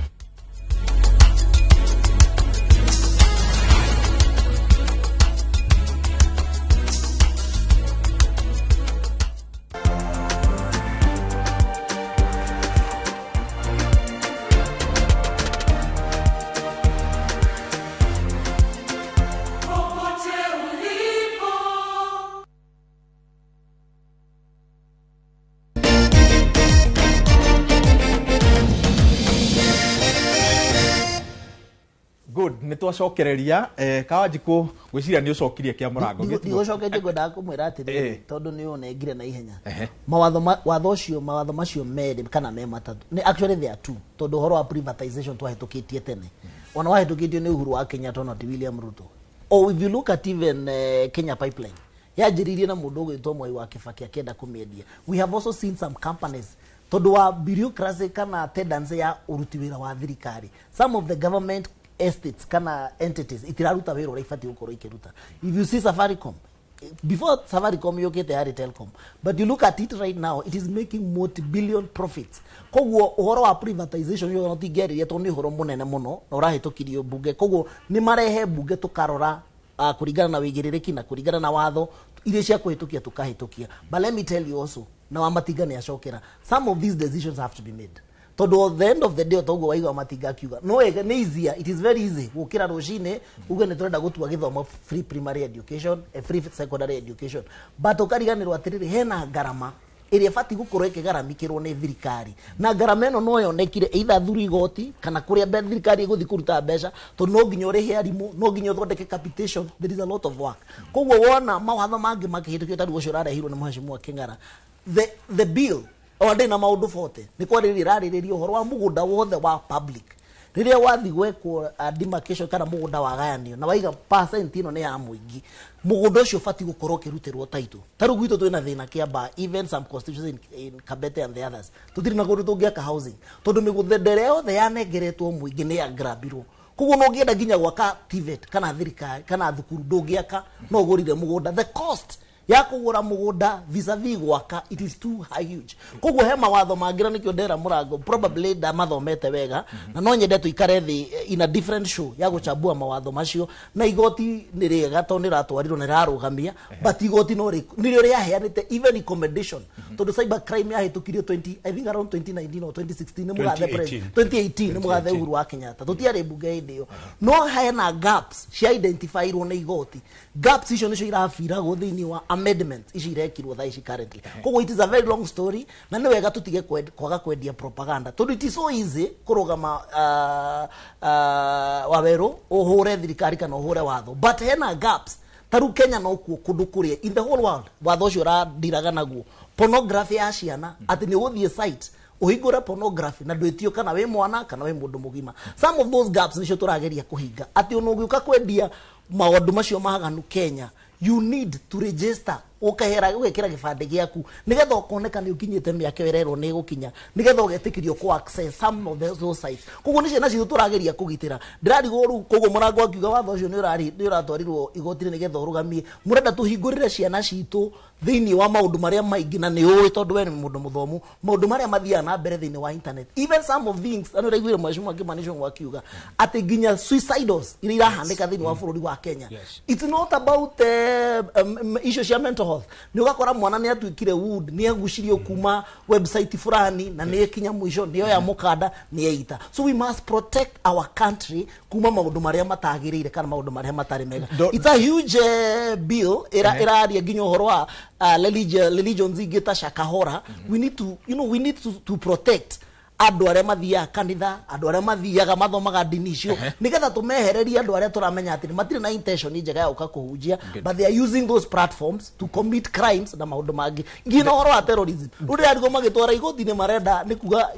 Good, nä twacokereria Kawanjikå ngwĩciria nĩ ũcokirie kĩa mũrango. Ndigũcoketie, ngwendaga kũmwĩra atĩrĩrĩ, tondũ nĩ ũnengire na ihenya. Mawatho watho ũcio, mawatho macio merĩ kana me matatũ, nĩ actually there are two, tondũ ũhoro wa privatization twahĩtũkĩtie tene, ona wahĩtũkĩtio nĩ Uhuru wa Kenyatta, ona ti William Ruto. Or if you look at even Kenya Pipeline, yanjĩrĩirie na mũndũ ũgwĩtwo Mwai wa Kibaki akĩenda kũmĩendia. We have also seen some companies, tondũ wa bureaucracy kana tendency ya ũruti wĩra wa thirikari, some of the government estates kana entities itiraruta wĩra ũrĩa ibatiĩ gũkorwo ikĩruta. If you see Safaricom, before Safaricom yũkĩte yarĩ Telcom, but you look at it right now, it is making multi-billion profits. Koguo ũhoro wa privatization ũyũ tingĩarĩria tondũ nĩ ũhoro mũnene mũno na ũrahĩtũkirio mbunge, koguo nĩ marehe mbunge tũkarora kũringana na wĩigĩrĩrĩki na kũringana na watho iria cia kũhĩtũkia tũkahĩtũkia. But let me tell you also, na Wamatinga nĩ acokera, some of these decisions have to be made, tondũ at the end of the day, toguo waigua Matinga akiuga no wega, nĩ easier, it is very easy gũkĩra rũcinĩ uge nĩ tũrenda gũtua gĩthomo free primary education, free secondary education, but ũkariganĩrwo atĩrĩrĩ, hena ngarama ĩrĩa ĩbatiĩ gũkorwo ĩkĩgaramikĩrwo nĩ thirikari, na ngarama ĩno no yonekire either through igoti kana kũrĩa thirikari ĩgũthiĩ kũruta mbeca, tondũ no nginya ũrĩhe arimũ, no nginya ũthondeke capitation, there is a lot of work. Koguo wona mawatho mangĩ makĩhĩtũkio ta rĩu ũcio ũrarehirwo nĩ Mheshimiwa Kĩng'ara, the bill o ndĩ na maũndũ 40 nĩ kwarĩrĩria ĩrarĩrĩria ũhoro wa mũgũnda wothe wa public rĩrĩa wathi gwekwo demarcation kana mũgũnda wagayanio na waiga percent ĩno nĩ ya mũingĩ, mũgũnda ũcio ũbatiĩ gũkorwo ũkĩrutĩrwo title. Ta rĩu gwitũ twĩna thĩna Kĩambaa, even some constituencies in Kabete and the others, tũtirĩ na kũndũ tũngĩaka housing tondũ mĩgũnda ĩrĩa yothe yanengeretwo mũingĩ nĩ yagrabirwo. Koguo no ũngĩenda nginya gwaka TVET kana thirikari kana thukuru ndũngĩaka, no ũgũrire mũgũnda. The cost ya kũgũra mũgũnda vis-a-vis gwaka, it is too high, huge. Koguo he mawatho mangĩ, na nĩkĩo ndera mũrango probably ndamathomete wega, na no nyende tũikare thĩ in a different show ya gũchambua mawatho macio. Na igoti nĩ rĩega tondũ nĩratwarirwo na rĩrarũgamia, but igoti no nĩrĩo rĩaheanĩte even recommendation, tondũ cyber crime yahĩtũkirio 20, I think around 2019 or 2016 nĩ mũgathe 2018. 2018 nĩ mũgathe Uhuru wa Kenyatta, tũtiarĩ mbunge hĩndĩ ĩyo, no hena gaps cia identifyirwo nĩ igoti. Gaps icio nĩcio irabiragwo thĩinĩ wa amendments ici irekirwo thaa ici currently. Koguo it is a very long story, na nĩ wega tũtige kwaga kwendia propaganda, tondũ it is so easy kũrũgama wawerũ ũhũre thirikari kana ũhũre watho, but hena gaps. Ta rĩu Kenya no kuo kũndũ kũrĩa in the whole world watho ũcio ũradiraga naguo pornography ya ciana, atĩ nĩ ũgũthiĩ site ũhingũre pornography na ndwĩtio kana wĩ mwana kana wĩ mũndũ mũgima. Some of those gaps nĩcio tũrageria kũhinga, atĩ ona ũgĩũka kwendia maũndũ macio maganu Kenya, you need to register Ũkehera ũgekĩra gĩbandĩ gĩaku nĩgetha ũkoneka nĩ ũkinyĩte mĩaka ĩyo ĩrerwo nĩ ĩgũkinya, nĩgetha ũgetĩkĩrio kũ access some of those sites. Koguo nĩ ciana citũ tũrageria kũgitĩra. Ndĩrarigwo rĩu, koguo mũrango akiuga watho ũcio nĩ ũratwarirwo igoti-inĩ nĩgetha ũrũgamie. Mũrenda tũhingũrĩre ciana citũ thĩinĩ wa maũndũ marĩa maingĩ, na nĩ ũĩ tondũ we nĩ mũndũ mũthomu, maũndũ marĩa mathiaga na mbere thĩinĩ wa internet, even some of things. Na nĩ ũraiguire mheshimiwa Kimani Ichung'wa akiuga atĩ nginya suicidals iria irahanĩka thĩinĩ wa bũrũri wa Kenya, it's not about issue cia mental health. Nĩ ũgakora mwana nĩ atuĩkire wood, nĩ agucirio kuma website fulani, na nĩ ekinya mũico nĩ oya mũkanda nĩ eita. So we must protect our country kuma maũndũ marĩa matagĩrĩire kana maũndũ marĩa matarĩ mega. It's a huge bill ĩraria nginya ũhoro wa religions ingĩ ta Shakahora. We need to you know we need to protect andũ arĩa mathiaga kanitha, andũ arĩa mathiaga mathomaga ndini icio, nĩgetha tũmehererie andũ arĩa tũramenya atĩ matirĩ na intention njega ya gũka kũhunjia, but they are using those platforms to commit crimes na maũndũ mangĩ, nginya ũhoro wa terrorism. Rĩu ndĩrarigwo magĩtwara igoti-inĩ marenda nĩ kuga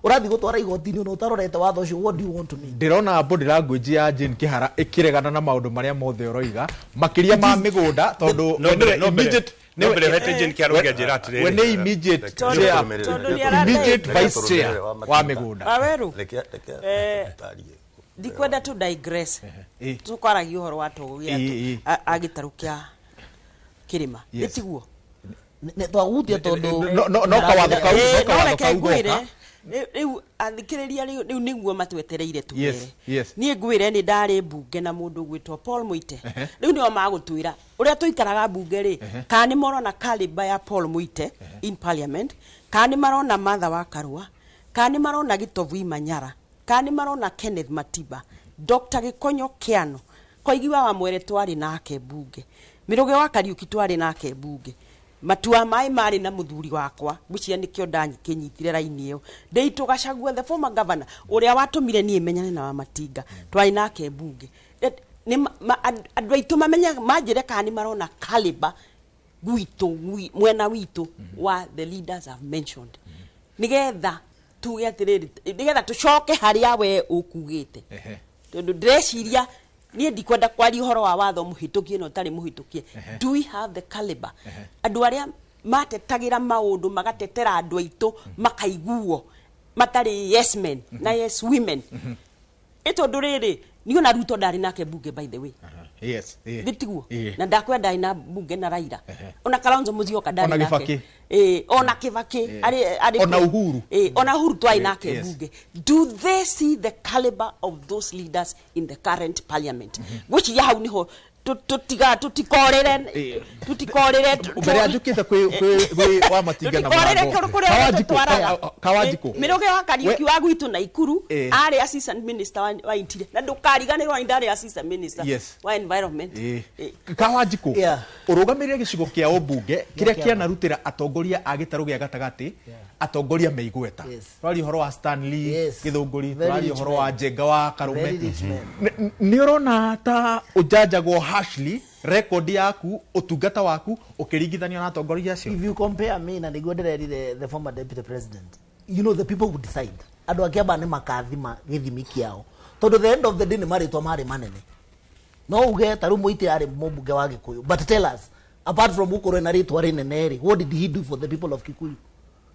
ũrathiĩ gũtwara igoti-inĩ na ũtarorete watho ũcio, what do you want to mean? Ndĩrona body language ya Jane Kihara ĩkĩregana na maũndũ marĩa mothe ũroiga, makĩria ma mĩgũnda, tondũ No mbere, no mbere. No mbere hete Jane Kihara ũngĩanjĩra atĩrĩrĩ. We nĩ immediate chair, immediate vice chair wa mĩgũnda. Waweru, ndikwenda to digress. Tũkwaragia ũhoro wa togo gĩa a gĩtarũ kĩa kĩrĩma. Nĩ tiguo? Twagutia tondũ No kawatho kau, no kawatho reke kau ngwĩre, goka. Rĩu athikĩrĩria, rĩu nĩguo matwetereire tũmere. Yes. Niĩ ngwĩre nĩ ndarĩ mbunge na mũndũ ũgwĩtwo Paul Muite. Rĩu nĩo magũtwĩra ũrĩa tũikaraga mbunge rĩ, kana nĩ morona caliber ya Paul Muite in parliament, kana nĩ marona Martha wa Karua, kana nĩ marona Gitovu Imanyara, kana nĩ marona Kenneth Matiba, Dr. Gĩkonyo Kĩano, Koigi wa Wamwere twarĩ nake mbunge, Mĩrũge wa Kariũki twarĩ nake mbunge, Matua maĩ marĩ na mũthuri wakwa, ngwĩciria nĩkĩo ndakĩnyitire raini ĩyo, Ndĩitũ Gachagua, the former governor ũrĩa watũmire niĩ menyane na Wamatinga, twarĩ nake mbunge. Nĩ andũ aitũ mamenya manjĩre kana nĩ marona caliber gwitũ mwena witũ wa the leaders have mentioned, nĩgetha tuge atĩrĩrĩ, nĩgetha tũcoke harĩa we ũkugĩte, tondũ ndĩreciria niĩ ndikwenda kwaria ũhoro wa watho mũhĩtũkie na ũtarĩ mũhĩtũkie. Do we have the caliber, andũ arĩa matetagĩra maũndũ, magatetera andũ aitũ makaiguo, matarĩ yes men na yes women? Ĩ tondũ rĩrĩ, niĩ ona Ruto ndarĩ nake mbunge, by the way. Gĩtiguo? Na ndakwenda ndarĩ na mbunge na Raila, ona Kalonzo Musyoka ndarĩ Ona nake. Kibaki. Ona Kibaki arĩ Ona Uhuru. Ona Uhuru twarĩ nake mbunge. Do they see the caliber of those leaders in the current parliament? Ngwĩciria hau niho tũtiga tũtikorĩre tũtikorĩre Mbere ya njũkĩte kwĩ Wamatinga na tũtikorĩre mũrango. kũrĩa Kawanjikũ, tũtwaraga. Kawanjikũ. Mĩrũge wa Kariũki wa gwitũ Naikuru arĩ assistant minister wa interior, na ndũkariganĩrwo nĩ ndarĩ assistant minister wa environment. Kawanjikũ, ũrũgamĩrĩre gĩcigo kĩa ũmbunge kĩrĩa kĩanarutĩra atongoria a gĩtarũ gĩa gatagatĩ, atongoria me igweta. Tũraria ũhoro wa Stanley Gĩthũngũri, Very tũraria rich ũhoro wa man. Njenga wa Karume. Very rich man. Nĩ ũrona ta ũjanjagwo harshly record yaku, ũtungata waku ũkĩringithanio na atongoria acio? If you compare me na nĩguo ndĩrerire the former deputy president, the people would decide. Andũ a Kĩamba nĩ makathima gĩthimi kĩao, tondũ the end of the day nĩ marĩtwa marĩ manene. No uge ta rĩu Mũite arĩ mũmbunge wa Gĩkũyũ, but tell us, apart from gũkorwo na rĩtwa rĩnene rĩ, what did he do for the people of Kikuyu?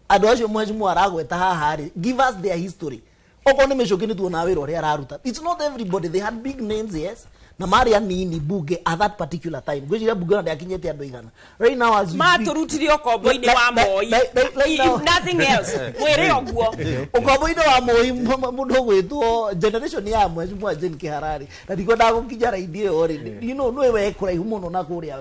Andũ acio mheshimiwa aragweta haha rĩ, give us their history. Okorwo nĩ Mĩcũkĩ, nĩ tuona wĩra ũrĩa araruta. It's not everybody. They had big names, yes, na marĩ anini bunge at that particular time. Ngwĩciria bunge ona ndĩakinyĩte andũ 100. Right now as we speak- Matũrutire ũkombo-inĩ wa Moi. Right now- If nothing else, mwĩre ũguo. Ũkombo-inĩ wa Moi, mũndũ ũgwĩtwo generation ya mheshimiwa Jane Kĩhararĩ, na ndikwendaga gũkinya raini ĩyo rĩ, nĩwe we kũraihu mũno na kũrĩa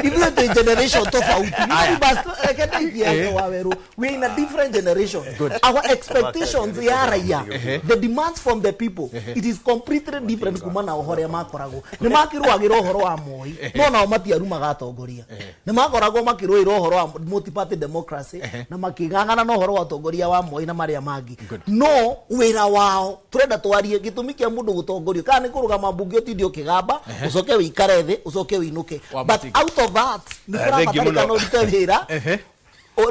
ithuĩ twĩ generation tofauti. We must reke ndaikie wa werũ, we are in a different generation. Our expectations ya raia, the demands from the people, it is completely different kuma na ũrĩa makoragwo. Nĩ makĩrũagĩra ũhoro wa Moi, no nao matiarumaga atongoria. Nĩ makoragwo makĩrũĩra ũhoro wa multi-party democracy na makĩng'ang'ana na ũhoro wa ũtongoria wa Moi na marĩa mangĩ, no wĩra wao tũrenda twarie gĩtũmi kĩa mũndũ gũtongorio, kana nĩ kũrũgama mbunge ũtinde ũkĩgamba, ũcoke wĩikare thĩ, ũcoke wĩinũke. Wa But Matinga. out of that nĩ Thank you kũrabatarĩkana mũno. ũrute wĩra,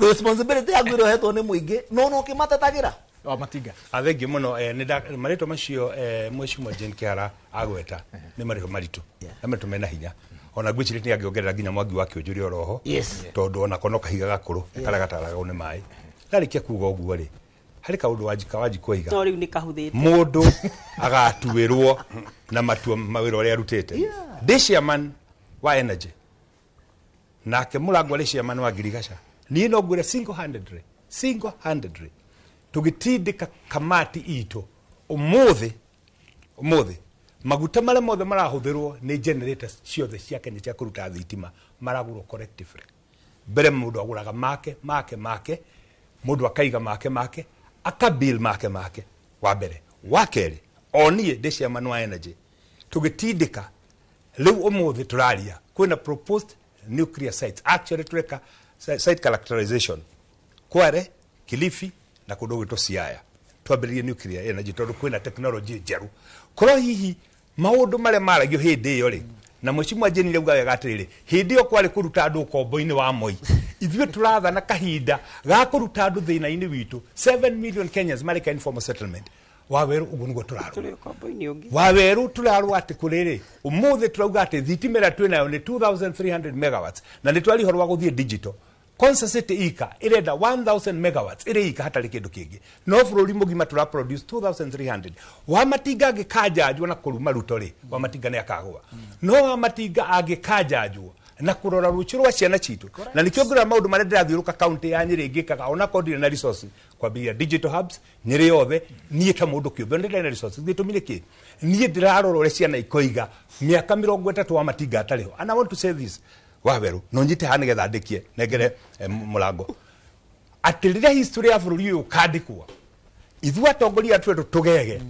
responsibility yaku ĩrĩa ũhetwo nĩ mũingĩ, no no ũkĩmatetagĩra. Wa Matinga. Athengi muno marĩtwa macio mheshimiwa Jane Kihara agweta nĩ marĩtwa maritũ na marĩtwa mena hinya. Ona ngwĩciria nĩ angĩongerera nginya Mwangi wa Kĩũnjũri oroho tondũ onako no kahiga gakũrũ karĩa gataragwo nĩ maĩ. Ndarĩkia kuga ũguo rĩ, harĩ kaũndũ Wanjikũ aiga no rĩu nĩ kahũthĩte mũndũ agatuĩrwo na matua mawĩra ũrĩa arutĩte. Ndĩ chairman wa energy nake Mũrango arĩ chairman wa ngirigaca. Niĩ no ngwĩre single handedly tũgĩtindĩka kamati itũ ũmũthĩ maguta marĩa mothe marahũthĩrwo nĩ generators ciothe cia Kenya cia kũruta thitima maragũrwo collectively. Mbere mũndũ agũraga make mũndũ akaiga make akabill make wa mbere. Wa kerĩ, o niĩ ndĩ chairman wa energy tũgĩtindĩka rĩu ũmũthĩ tũraria kwĩna proposed nuclear sites. Actually tũreka site characterization Kware, Kilifi na kũndũ gwĩtwo Siaya. Twambĩrĩrie nuclear energy tondũ kwĩna technology njerũ. Korwo hihi maũndũ marĩa maragio hĩndĩ ĩyo rĩ, na mheshimiwa Jane rauga wega atĩrĩrĩ, hĩndĩ ĩyo kwarĩ kũruta andũ ũkombo-inĩ wa Moi. Ithuĩ tũrathana kahinda ga kũruta andũ thĩna-inĩ witũ. 7 million Kenyans mareka informal settlement. Waweru ũguo nĩguo tũrarũa. Waweru tũrarũa atĩ kũrĩrĩ, ũmũthĩ tũrauga atĩ thitima ĩrĩa twĩnayo nĩ 2300 megawatts na nĩ twari ũhoro wa gũthiĩ digital. Konza City ika irenda 1000 megawatts ĩrĩ ika hatarĩ kĩndũ kĩngĩ, no bũrũri mũgima tũra produce 2300. Wamatinga angĩkanjanjwo na kũruma Ruto rĩ, Wamatinga nĩ akagũa. No Wamatinga angĩkanjanjwo na kũrora rũciũ rwa ciana citũ, na nĩkĩo ngĩrora maũndũ marĩa ndĩrathiũrũka kaunti ya Nyĩrĩ ngĩkaga onakorwo ndirĩ na resources kwambĩrĩria digital hubs Nyĩrĩ yothe. Niĩ ta mũndũ kĩũmbe nĩ na resources, gĩtũmi nĩ kĩ? Niĩ ndĩrarora ũrĩa ciana ikoiga mĩaka 30 Wamatinga atarĩ ho. And I want to say this, Waweru no nyite haha nĩgetha ndĩkie nengere mũrango atĩ rĩrĩa history ya bũrũri ũyũ ũkandĩkwo, ithuĩ atongoria twetũ tũgege,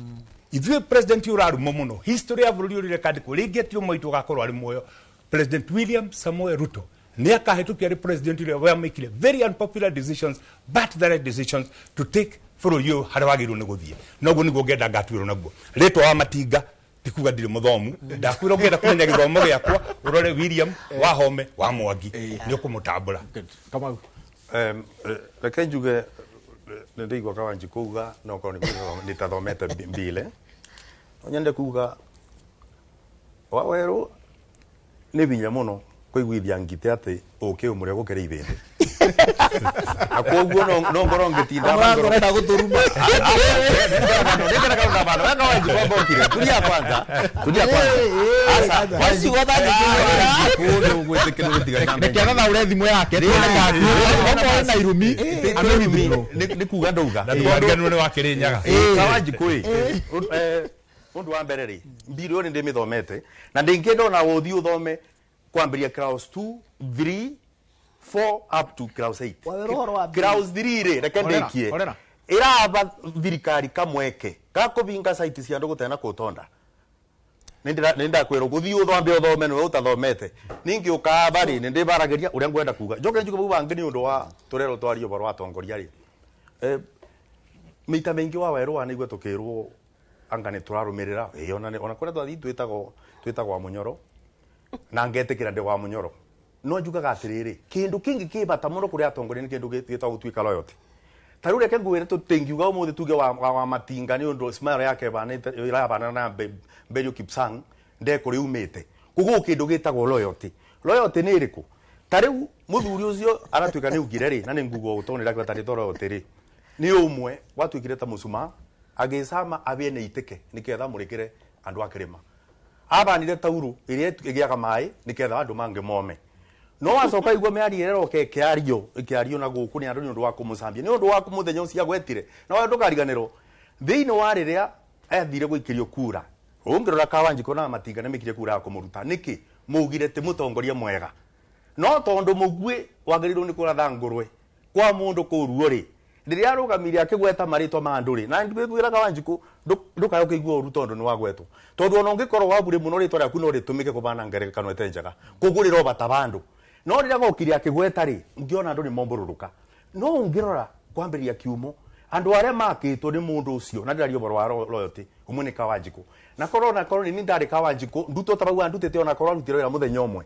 ithuĩ president ũrarumwo mũno, history ya bũrũri ũyũ rĩrĩa ĩkandĩkwo rĩngĩ ti ũmwe witũ ũgakorwo arĩ muoyo. President William Samoei Ruto nĩ akahĩtũkia arĩ president ũrĩa wamĩkire very unpopular decisions but the right decisions to take bũrũri ũyũ harĩa wagĩrĩirwo nĩ gũthiĩ. Noguo nĩguo ngenda ngatuĩrwo naguo. Rĩtwa wa Matinga tikuga ndirĩ mũthomu, ndakwĩra ũngĩenda kũmenya gĩthomo gĩakwa ũrore William Wahome wa Mwangi nĩ ũkũmũtambũra. Kamau. Reke njuge nĩ ndĩigua Kawanji kuuga no korwo nĩ tathomete mbile. No nyende kuuga Waweru nĩ binya mũno kũiguithia ngite atĩ ũkĩ ũmũrĩa gũkĩra ibĩndĩ. Na koguo no ngorwo ngĩtinda ũrenda gũtũruma. Tulia kwanza. Reke athathaũre thimũ yake tuone na irumi nĩ kuga ndauga. Na ndũkariganĩrwo nĩ wa Kĩrĩnyaga. Kawanjikũ ĩ, ũndũ wa mbere rĩ, mbirũ ĩyo nĩ ndĩmĩthomete na ndĩngĩenda ona ũthiĩ ũthome kwambĩrĩria clause 2 3 4 up to clause 8. Clause 3 rĩ, reke ndĩkie ĩraba thirikari kamweke ga kũbinga site cia andũ gũtena kũtonda. Nĩ ndakwĩrwo gũthiĩ ũthambe ũthome nĩwe ũtathomete. Ningĩ ũkaba rĩ, nĩ ndĩbaragĩria ũrĩa ngwenda kuga. Njoke njuge bau bangĩ nĩ ũndũ wa tũrerwo twarie ũhoro wa atongoria rĩ, maita maingĩ wa Waweru wanaigua tũkĩrwo anga nĩ tũrarũmĩrĩra ĩ ona kũrĩa twathiĩ twĩtagwo wa Mũnyoro na ngetĩkĩra ndĩ wa Mũnyoro. No njugaga atĩrĩrĩ, kĩndũ kĩngĩ kĩ bata mũno kũrĩ atongoria nĩ kĩndũ gĩtagwo gũtuĩka loyalty. Ta rĩu reke ngwĩre tũtingiuga ũmũthĩ tuge wa Matinga nĩ ũndũ smile yake ĩrabanana na Belio Kipsang ndekũrĩ umĩte. Koguo kĩndũ gĩtagwo loyalty. Loyalty nĩ ĩrĩkũ? Ta rĩu mũthuri ũcio aratuĩka nĩ ugire rĩ, na nĩ nguga ũũ tondũ nĩ ndakĩra tarĩtwa loyalty rĩ, nĩ ũmwe watuĩkire ta mũcuma agĩcama abie nĩ itĩke nĩketha mũrĩkĩre andũ a kĩrĩma. Abanire tauru ĩrĩa ĩgĩaga maĩ nĩketha andũ mangĩ mome. No wacoka igua mĩario ĩroka ĩkĩario na gũkũ nĩ andũ nĩ ũndũ wa kũmũcambia, nĩ ũndũ wa mũthenya ũcio agwetire. Na wewe ndũkariganĩrwo thĩinĩ wa rĩrĩa athire gũikĩrio kura, ũngĩrora Kawanjikũ na Matinga nĩ mĩkire kura ya kũmũruta nĩkĩ? Mũugire ti mũtongoria mwega. No tondũ mũguĩ wagĩrĩirwo nĩ kũratha ngũrwe kwa mũndũ kũu ruo rĩ, rĩrĩa arũgamire akĩgweta marĩtwa ma andũ rĩ, na ngwĩra Kawanjikũ ndũkae ũkĩigua ũru tondũ nĩ wagwetwo, tondũ ona ũngĩkorwo wabure mũno rĩtwa rĩaku no rĩtũmĩke kũbana ngerekano ĩtarĩ njega, koguo rĩrobata bandũ. No rĩrĩa gokire akĩgweta rĩ, ngĩona andũ nĩ mombũrũrũka. No ũngĩrora kwambĩrĩria kiumo andũ arĩa makĩtwo nĩ mũndũ ũcio, na ndĩraria ũhoro wa loyalty, ũmwe nĩ Kawanjikũ. Na korwo na korwo nĩ ndarĩ Kawanjikũ ndutwo ta bau andutĩte ona korwo arutire wĩra mũthenya ũmwe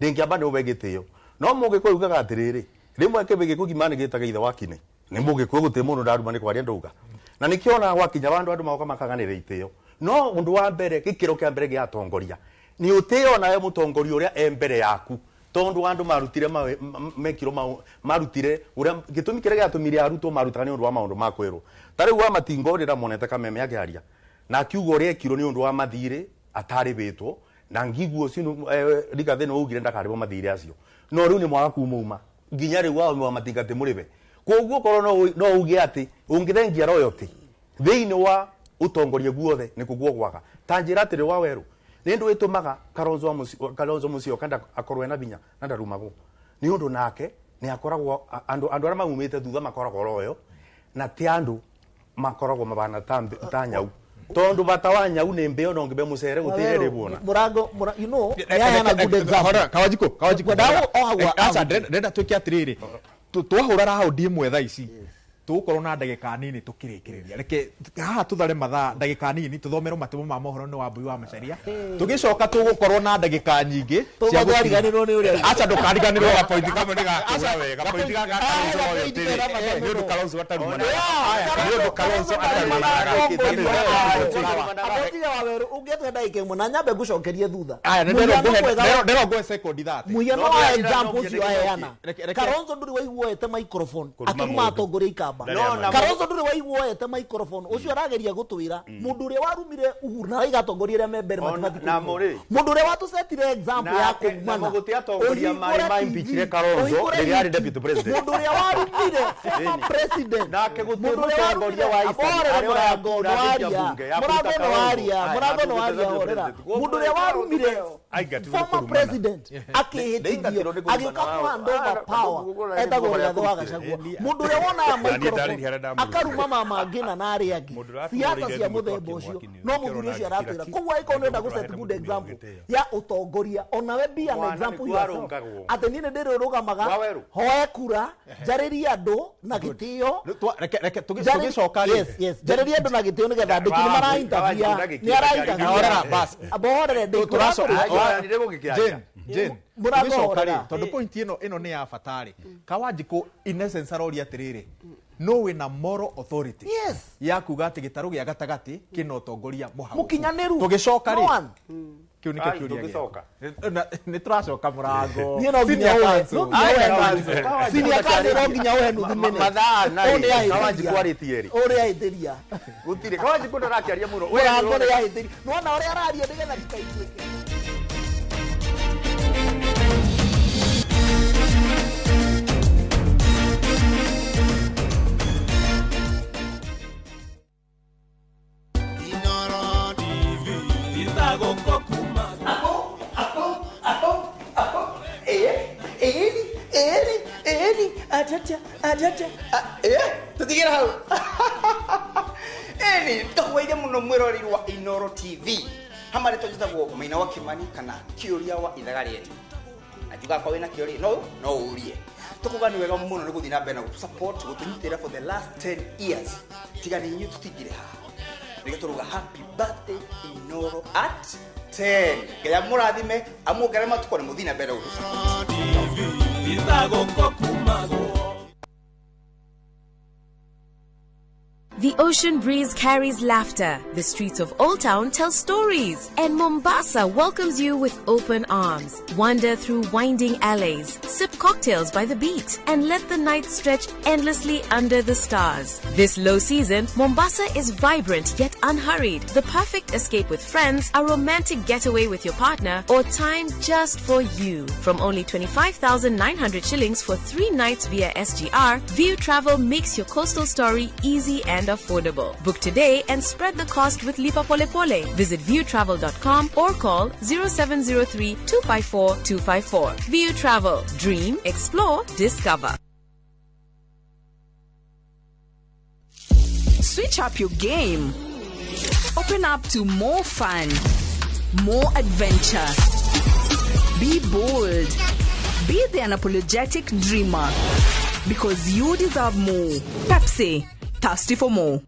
ndĩngĩamba nĩ ũbe gĩtĩo. No mũgĩkũyũ ugaga atĩrĩrĩ, rĩmwe kĩbĩ gĩkũ gima nĩ gĩtaga ithe wa kine. Nĩ mũgĩkũyũ gũtirĩ mũndũ ndaruma nĩ kwaria ndauga. Na nikio ona gwakinya bandu andu magoka makaganira itio. No undu wa mbere gikiro kia mbere gia atongoria ni utio nawe mutongoria uria e mbere yaku tondu andu marutire mekiro marutire uria gitumi kiria giatumire arutwo marutana ni undu wa maundu ma kwirwo. Ta riu wa Matingo rira monete Kameme akiaria na akiuga uria ekirwo ni undu wa mathiri ataribitwo na ngiguo ucio Rigathi no ugire ndakaribwo mathiri acio no riu ni mwaga kumauma nginya riu wa Matinga ti muribe. Koguo korwo no uge ati ungithengia royalty thiini wa utongoria guothe ni kuguo gwaga ta njira atiri wa Weru ni ndu itumaga Kalonzo Musyoka nda akorwo ena binya na ndarumagwo ni undu nake ni akoragwo andu aria maumite thutha makoragwo royo na ti andu makoragwo mabana ta nyau tondu bata wa nyau ni mbeo no ngibe mucere gutire ribona Murango you know yana good example. Kawajiko acha ndenda twike atiriri twahura raundi imwe thaa ici tugukorwo na ndagika nini tukirikireria reke haha tuthare mathaa ndagika nini tuthomerwo matemo ma mohoro ni Wambui wa Macharia tugicoka tugukorwo na ndagika nyingi cia gutiriganirwo ni uria acha ndukariganirwo ga point kamwe ni gakura wega point gaka Kalonzo royalty ni undu Kalonzo atarumana ni undu Kalonzo atarumana. Atiga wa Weru ungiatwe ndagika imwe na nyambe ngucokerie thutha. Aya ndero ngwe second 30 muhiano wa example ucio aheana Kalonzo nduri waiguoete microphone akiruma atongoria ikamba. Kalonzo nduri waiguoete microphone ucio arageria gutwira mundu uria warumire Uhuru na aiga atongoria aria me mbere matibati mundu uria watusetire example ya kumana na muguti atongoria mari ma impeachire Kalonzo riria ari deputy president mundu uria warumire former president nake gutu mutongoria wa Eastern Murango no waria horera mundu uria warumire former president akihitithio agiuka ku hand over power etagwo Rigathi wa Gachagua mundu uria wonaga microphone akaruma mama ngina na aria angi siasa cia muthemba ucio no muthuri ucio aratwira. Koguo angĩkorwo nĩũrenda gũ set good example ya utongoria onawe be an example yourself atĩ niĩ nĩndĩrĩrũgamaga hoe kura njarĩrie andũ na gĩtĩo tũgĩcoka rĩ yes njarĩrie andũ na gĩtĩo nĩgetha andĩki nĩ maraintabia nĩ araintabia mbohorere Jane tũgĩcoka rĩ tondũ point ĩno nĩ ya bata rĩ Kawanjikũ in essence aroria atĩrĩrĩ no wina moral authority yes ya kuga ati gitaru gia gatagati kina utongoria muhagu mukinyaniru tugicoka ri kiu nikio kiuria tugicoka ni turacoka Murango ni no nginya uhe senior council no nginya uhe nuthu minute mathaa na Kawanjikũ arĩtie ri uria ahĩtĩria gutire Kawanjikũ ndarakiaria muno Murango ni ahĩtĩria nona uria araria nigetha ndikaiguĩke. Tutigere hau. Eni ndakwaire muno mwiroreri wa Inoro TV. Hamari tujitagwo Maina wa Kimani kana Kiuria wa ithaga rietu. Na njuga kwa wina kiuria no urie. Tukuga ni wega muno ni guthii na mbere na support gutunyitira for the last 10 years. Tiga ni inyuĩ tutingire haha. Nĩkĩo tũruga happy birthday Inoro at 10. Ngai amũrathime amuongerere matukũ na mũthiĩ na mbere gũtũ support. The ocean breeze carries laughter. The streets of Old Town tell stories. And Mombasa welcomes you with open arms. Wander through winding alleys, sip cocktails by the beach, and let the night stretch endlessly under the stars. This low season, Mombasa is vibrant yet unhurried. The perfect escape with friends, a romantic getaway with your partner, or time just for you. From only 25,900 shillings for 3 nights via SGR, View Travel makes your coastal story easy and affordable. Book today and spread the cost with Lipa Pole Pole. Visit viewtravel.com or call 0703 254 254. View Travel. Dream, explore, discover. Switch up your game. Open up to more fun, more adventure. Be bold. Be the unapologetic dreamer. Because you deserve more. Pepsi. Thirsty for more.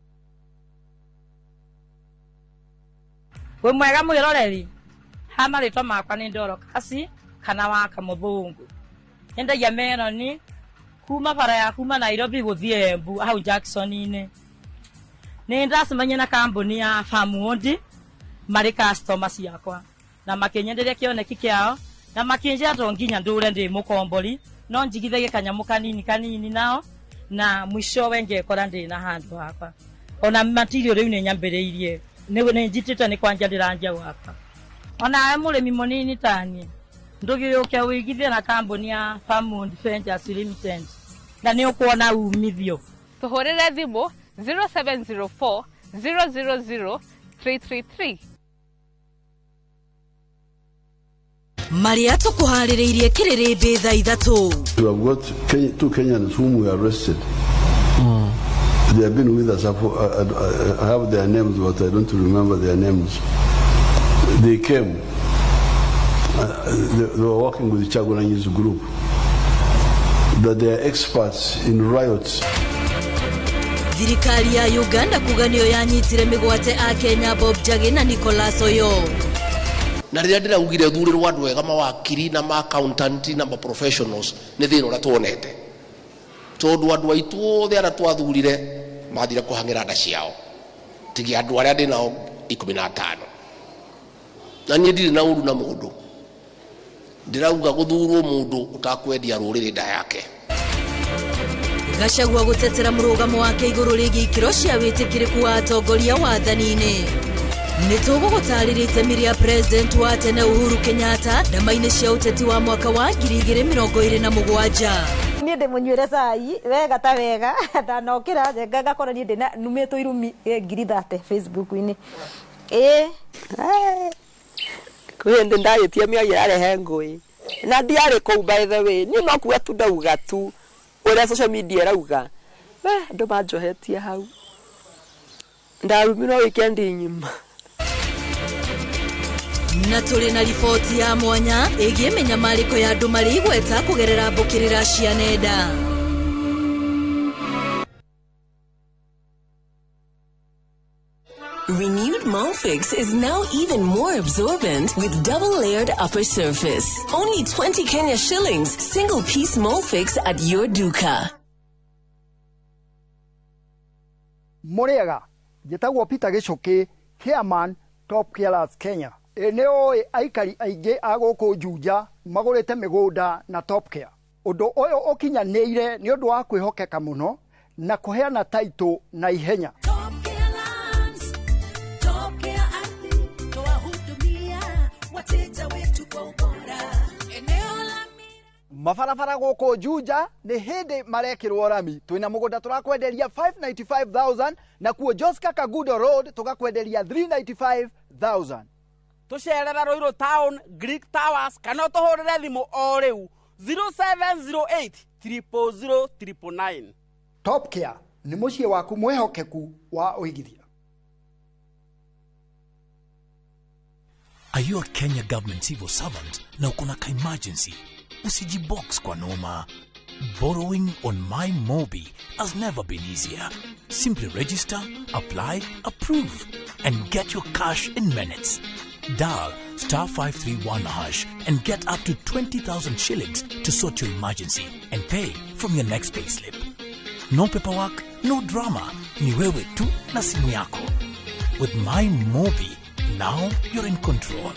We mwega mwiroreri ha marĩtwa makwa nĩ Dorokasi kana wa Kamũthũngũ. Nyendagia meroni kuma bara ya kuma Nairobi gũthiĩ Embu hau Jackson-inĩ. Nĩ ndacemania na kambuni ya Farmwood marĩ customer ciakwa na makĩnyenderia kĩoneki kĩao na makĩnjĩra to nginya ndũre ndĩ mũkombori no njigithagie kanyamũ kanini kanini nao na mwishowe ngekora ndĩ na handũ hakwa. Ona material rĩu nĩ nyambĩrĩirie nĩ njitĩte nĩ kwanja ndĩranjia gwaka. Ona mũrĩmi mũnini taniĩ ndũgĩũke wĩigithie na kambuni ya Farmwood Ventures Limited na nĩ ũkuona umithio. Tũhũrĩre thimũ 0704 000 333. Maria tũkũharĩrĩirie kĩrĩrĩmbĩ thaa 3. We have got two Kenyans whom we arrested. They have been with us. I have their names, but I don't remember their names. They came. They were working with Chagulanyi's group. That they are experts in riots. Thirikari ya Uganda kuga nĩyo yanyitire mĩgwate a Kenya Bob Njagi na Nicholas Oyo. Na rĩrĩa ndĩraugire thurĩrwo andũ ega mawakiri na ma accountant na ma professionals nĩ thĩna ũrĩa tuonete, tondũ andũ aitũ othe arĩa twathurire mathire kũhang'ĩra nda ciao, tigia andũ arĩa ndĩ nao 15. Na niĩ ndirĩ na ũru na mũndũ, ndĩrauga gũthurwo mũndũ ũtakwendia rũrĩrĩ nda yake. Gachagua gũtetera mũrũgamo wake igũrũ rĩgiĩ ikĩro cia wĩtĩkĩrĩku wa atongoria wathani-inĩ. Nĩ tũgũgũtarĩria itemi rĩa president wa tene Uhuru Kenyatta ndama-inĩ cia ũteti wa mwaka wa 2027. Niĩ ndĩmũnyuĩre cai wega ta wega ndanokĩra njenga ngakora niĩ ndĩna numĩtwo irumi 30,000 Facebook-inĩ. Ĩĩ kwĩ hĩndĩ ndahĩtia mĩario yarehe ngũĩ na ndiarĩ kũu, by the way niĩ no kuga tu ndauga tu ũrĩa social media ĩrauga. We andũ manjohetie hau, ndarumirwo weekend ng'ima. Na tũrĩ na riboti ya mwanya ĩgiĩ mĩnyamarĩko ya andũ marĩ igweta kũgerera mbũkĩrĩra cia nenda. Renewed Molfix is now even more absorbent with double-layered upper surface. Only 20 Kenya shillings, single-piece Molfix at your duka. Mũrĩega, njĩtagwo Peter Gĩcũkĩ, chairman Top Carers Kenya. Ĩ nĩ ũĩ aikari aingĩ a gũkũ Juja magũrĩte mĩgũnda na Top Care. Ũndũ ũyũ ũkinyanĩire nĩ ũndũ wa kwĩhokeka mũno na kũheana taitũ na ihenya. Mabarabara gũkũ Juja nĩ hĩndĩ marekĩrwo rami. Twĩna mũgũnda tũrakwenderia 595,000 na kuo Joska Kagudo Road tũgakwenderia 395,000. Tũcerere Ruiru Town, Greek Towers kana ũtũhũrĩre thimũ o rĩu 0708 000 999. Top Care nĩ mũciĩ waku mwĩhokeku wa ũigithia. Are you a Kenya government civil servant na uko na ka emergency? Usijibox kwa noma. Borrowing on My Mobi has never been easier. Simply register, apply, approve, and get your cash in minutes. Dial star 531 hash and get up to 20,000 shillings to sort your emergency and pay from your next payslip. No paperwork, no drama. Ni wewe tu na simu yako. With My Mobi, now you're in control.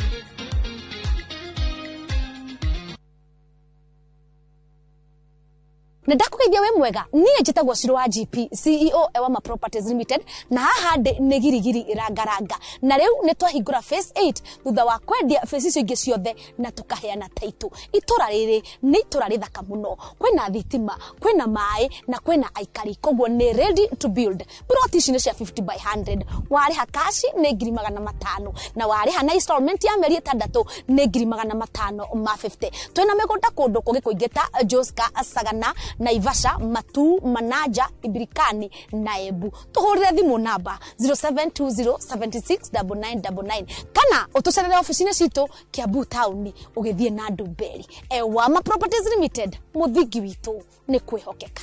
Na ndakũgeithia wĩ mwega, niĩ njĩtagwo Shiro wa GP, CEO Ewama Properties Limited, na haha ndĩ nĩ girigiri rangaranga. Na rĩu nĩ twahingũra phase 8 thutha wa kwendia phase icio ingĩ ciothe na tũkaheana taitũ. Itũra rĩrĩ nĩ itũra rĩthaka mũno, kwĩna thitima, kwĩna maĩ na kwĩna aikari, koguo nĩ ready to build. Plot ici nĩ cia 50 by 100, warĩha cash nĩ 500,000 na warĩha na installment ya mĩeri 6 nĩ 550,000. Twĩna mĩgũnda kũndũ kũngĩ kũingĩ ta Joska, Sagana, Naivasha, Matu, Manaja, Ibirikani na Embu. Tuhurire thimu namba 0720769999 kana utucerere ofici-inĩ citũ Kiambu town ũgĩthiĩ na Ndumberi. Ewama Properties Limited, mũthingi witũ nĩ kwĩhokeka.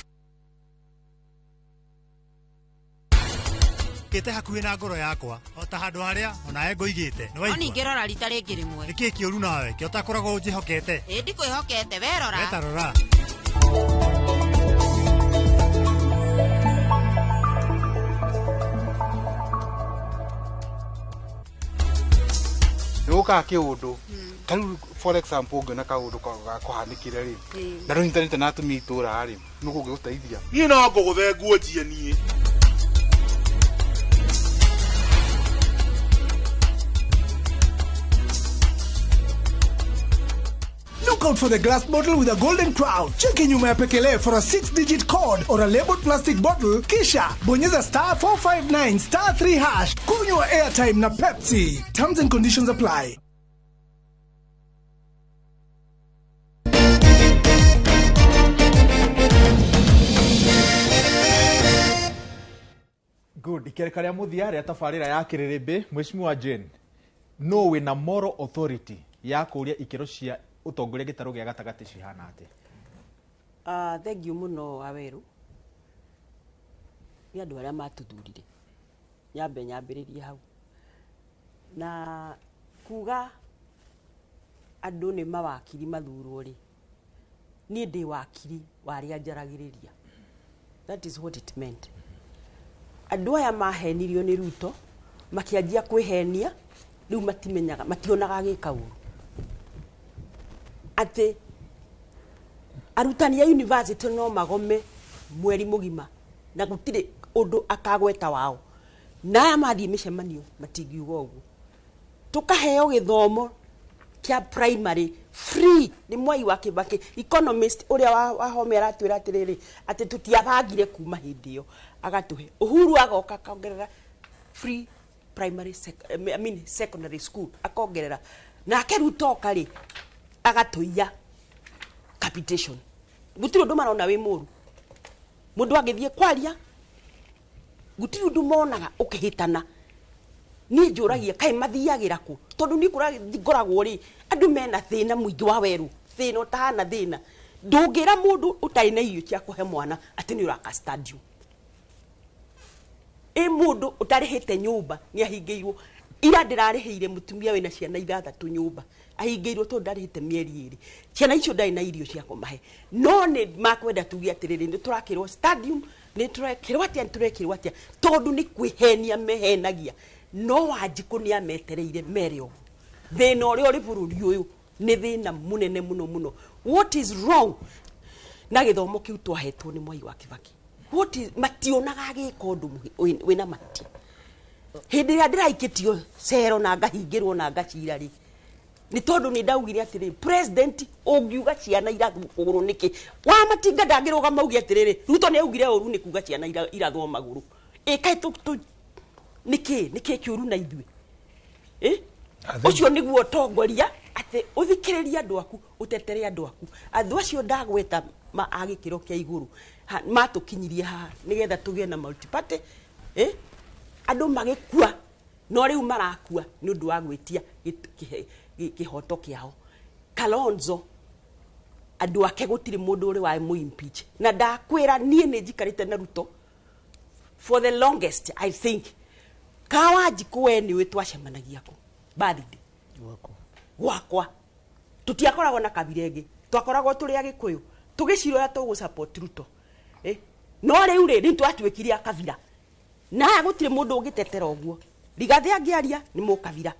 Kĩte hakuhĩ na ngoro yakwa o ta handũ harĩa onawe ngũigĩte. No ningĩ rora rita rĩngĩ rĩmwe. Nĩkĩĩ kĩũru nawe kĩo ũtakoragwo ũnjĩhokete? Ĩ ndikwĩhokete, we rora. Weta rora. Gũkaga kĩũndũ ta rĩu, for example, ũngĩona kaũndũ gakũhanĩkire rĩ, na ndũnyitanĩte na atumia itũra rĩ, nũ kũngĩgũteithia? Niĩ no ngũgũthe nguo njie niĩ. Look out for the glass bottle with a golden crown. Cheki nyuma ya pekele for a 6-digit code or a labeled plastic bottle. Kisha bonyeza star 459 star 3 hash. Kunywa airtime na Pepsi. Terms and conditions apply. Good. Ikereka rĩa mũthia rĩa tabarĩra ya kĩrĩrĩmbĩ, Mheshimiwa Jane, no wĩna moral authority ya kũũria ikĩro cia ũtongoria gĩtarũ gĩa gatagatĩ cihana atĩa? Thank you mũno Wawerũ. Nĩ andũ arĩa matũthurire, nyambe nyambĩrĩrie hau na kuga andũ nĩ mawakiri mathurwo rĩ, niĩ ndĩ wakiri wa arĩa njaragĩrĩria. That is what it meant. Andũ aya mahenirio nĩ Ruto makĩanjia kwĩhenia, rĩu matimenyaga, mationaga agĩka ũru, atĩ arutani a university no magome mweri mũgima na gũtirĩ ũndũ akagweta wao, na aya mathiĩ mĩcemanio matingiuga ũguo. Tũkaheo gĩthomo kĩa primary free nĩ Mwai wa Kibaki, economist ũrĩa wa home aratwĩra atĩrĩrĩ, atĩ tũtiabangire kuma hĩndĩ ĩyo, agatũhe. Uhuru agoka akongerera free primary I mean secondary school akongerera, nake Ruto oka rĩ, agatũiya capitation. Gũtirĩ ũndũ marona wĩ mũru mũndũ agĩthiĩ kwaria, gũtirĩ ũndũ monaga ũkĩhĩtana. Niĩ njũragia kaĩ mathiagĩra kũ, tondũ niĩ kũrĩa ngoragwo rĩ, andũ mena thĩna mũingĩ wa werũ, thĩna ũtahana thĩna. Ndũngĩra mũndũ ũtarĩ na irio cia kũhe mwana atĩ nĩ ũraka stadium. Ĩ mũndũ ũtarĩhĩte nyũmba nĩ ahingĩirwo. Ira ndĩrarĩhĩire mũtumia wĩna ciana 6 nyũmba, ahingĩirwo tondũ ndarĩhĩte mĩeri 2. Ciana icio ndarĩ na irio cia kũmahe, no nĩ makwenda tuge atĩrĩrĩ, nĩ tũrakĩrwo stadium, nĩ tũrekĩrwo atĩa, nĩ tũrekĩrwo atĩa, tondũ nĩ kwĩhenia mehenagia. No Wanjikũ nĩ ametereire mere ũguo. Thĩna ũrĩa ũrĩ bũrũri ũyũ nĩ thĩna mũnene mũno mũno. What is wrong na gĩthomo kĩu twahetwo nĩ Mwai wa Kibaki? What is, mationaga agĩka ũndũ wĩna mahĩtia. Hĩndĩ ĩrĩa ndĩraikĩtio cero na ngahingĩrwo na ngacira rĩ, nĩ tondũ nĩ ndaugire atĩrĩrĩ, president ũngiuga ciana irathwo kũgũrũ nĩkĩ? Wamatinga ndangĩrũgama auge atĩrĩrĩ, Ruto nĩ augire ũru nĩ kuga ciana irathwo magũrũ. Ĩ kaĩ nĩkĩ nĩkĩ kĩũru na ithuĩ? Ĩ ũcio nĩguo ũtongoria, atĩ ũthikĩrĩrie andũ aku, ũtetere andũ aku. Andũ acio ndagweta ma a gĩkĩro kĩa igũrũ matũkinyirie haha nĩgetha tũgĩe na multi-party. Ĩ andũ magĩkua, no rĩu marakua nĩ ũndũ wa gwĩtia kĩhoto kĩao. Kalonzo andũ ake gũtirĩ mũndũ ũrĩ wa mũ impeach, na ndakwĩra niĩ nĩ njikarĩte na Ruto for the longest, I think. Kawanjikũ we nĩũĩ twacemanagia kũ birthday gwakwa, tũtiakoragwo na kabira ĩngĩ, twakoragwo tũrĩ Agĩkũyũ tũgĩcira ũrĩa tũgũ support Ruto. No rĩu rĩ, nĩ twatuĩkire a kabira, na aya gũtirĩ mũndũ ũngĩtetera ũguo. Rigathĩ angĩaria nĩ mũkabira.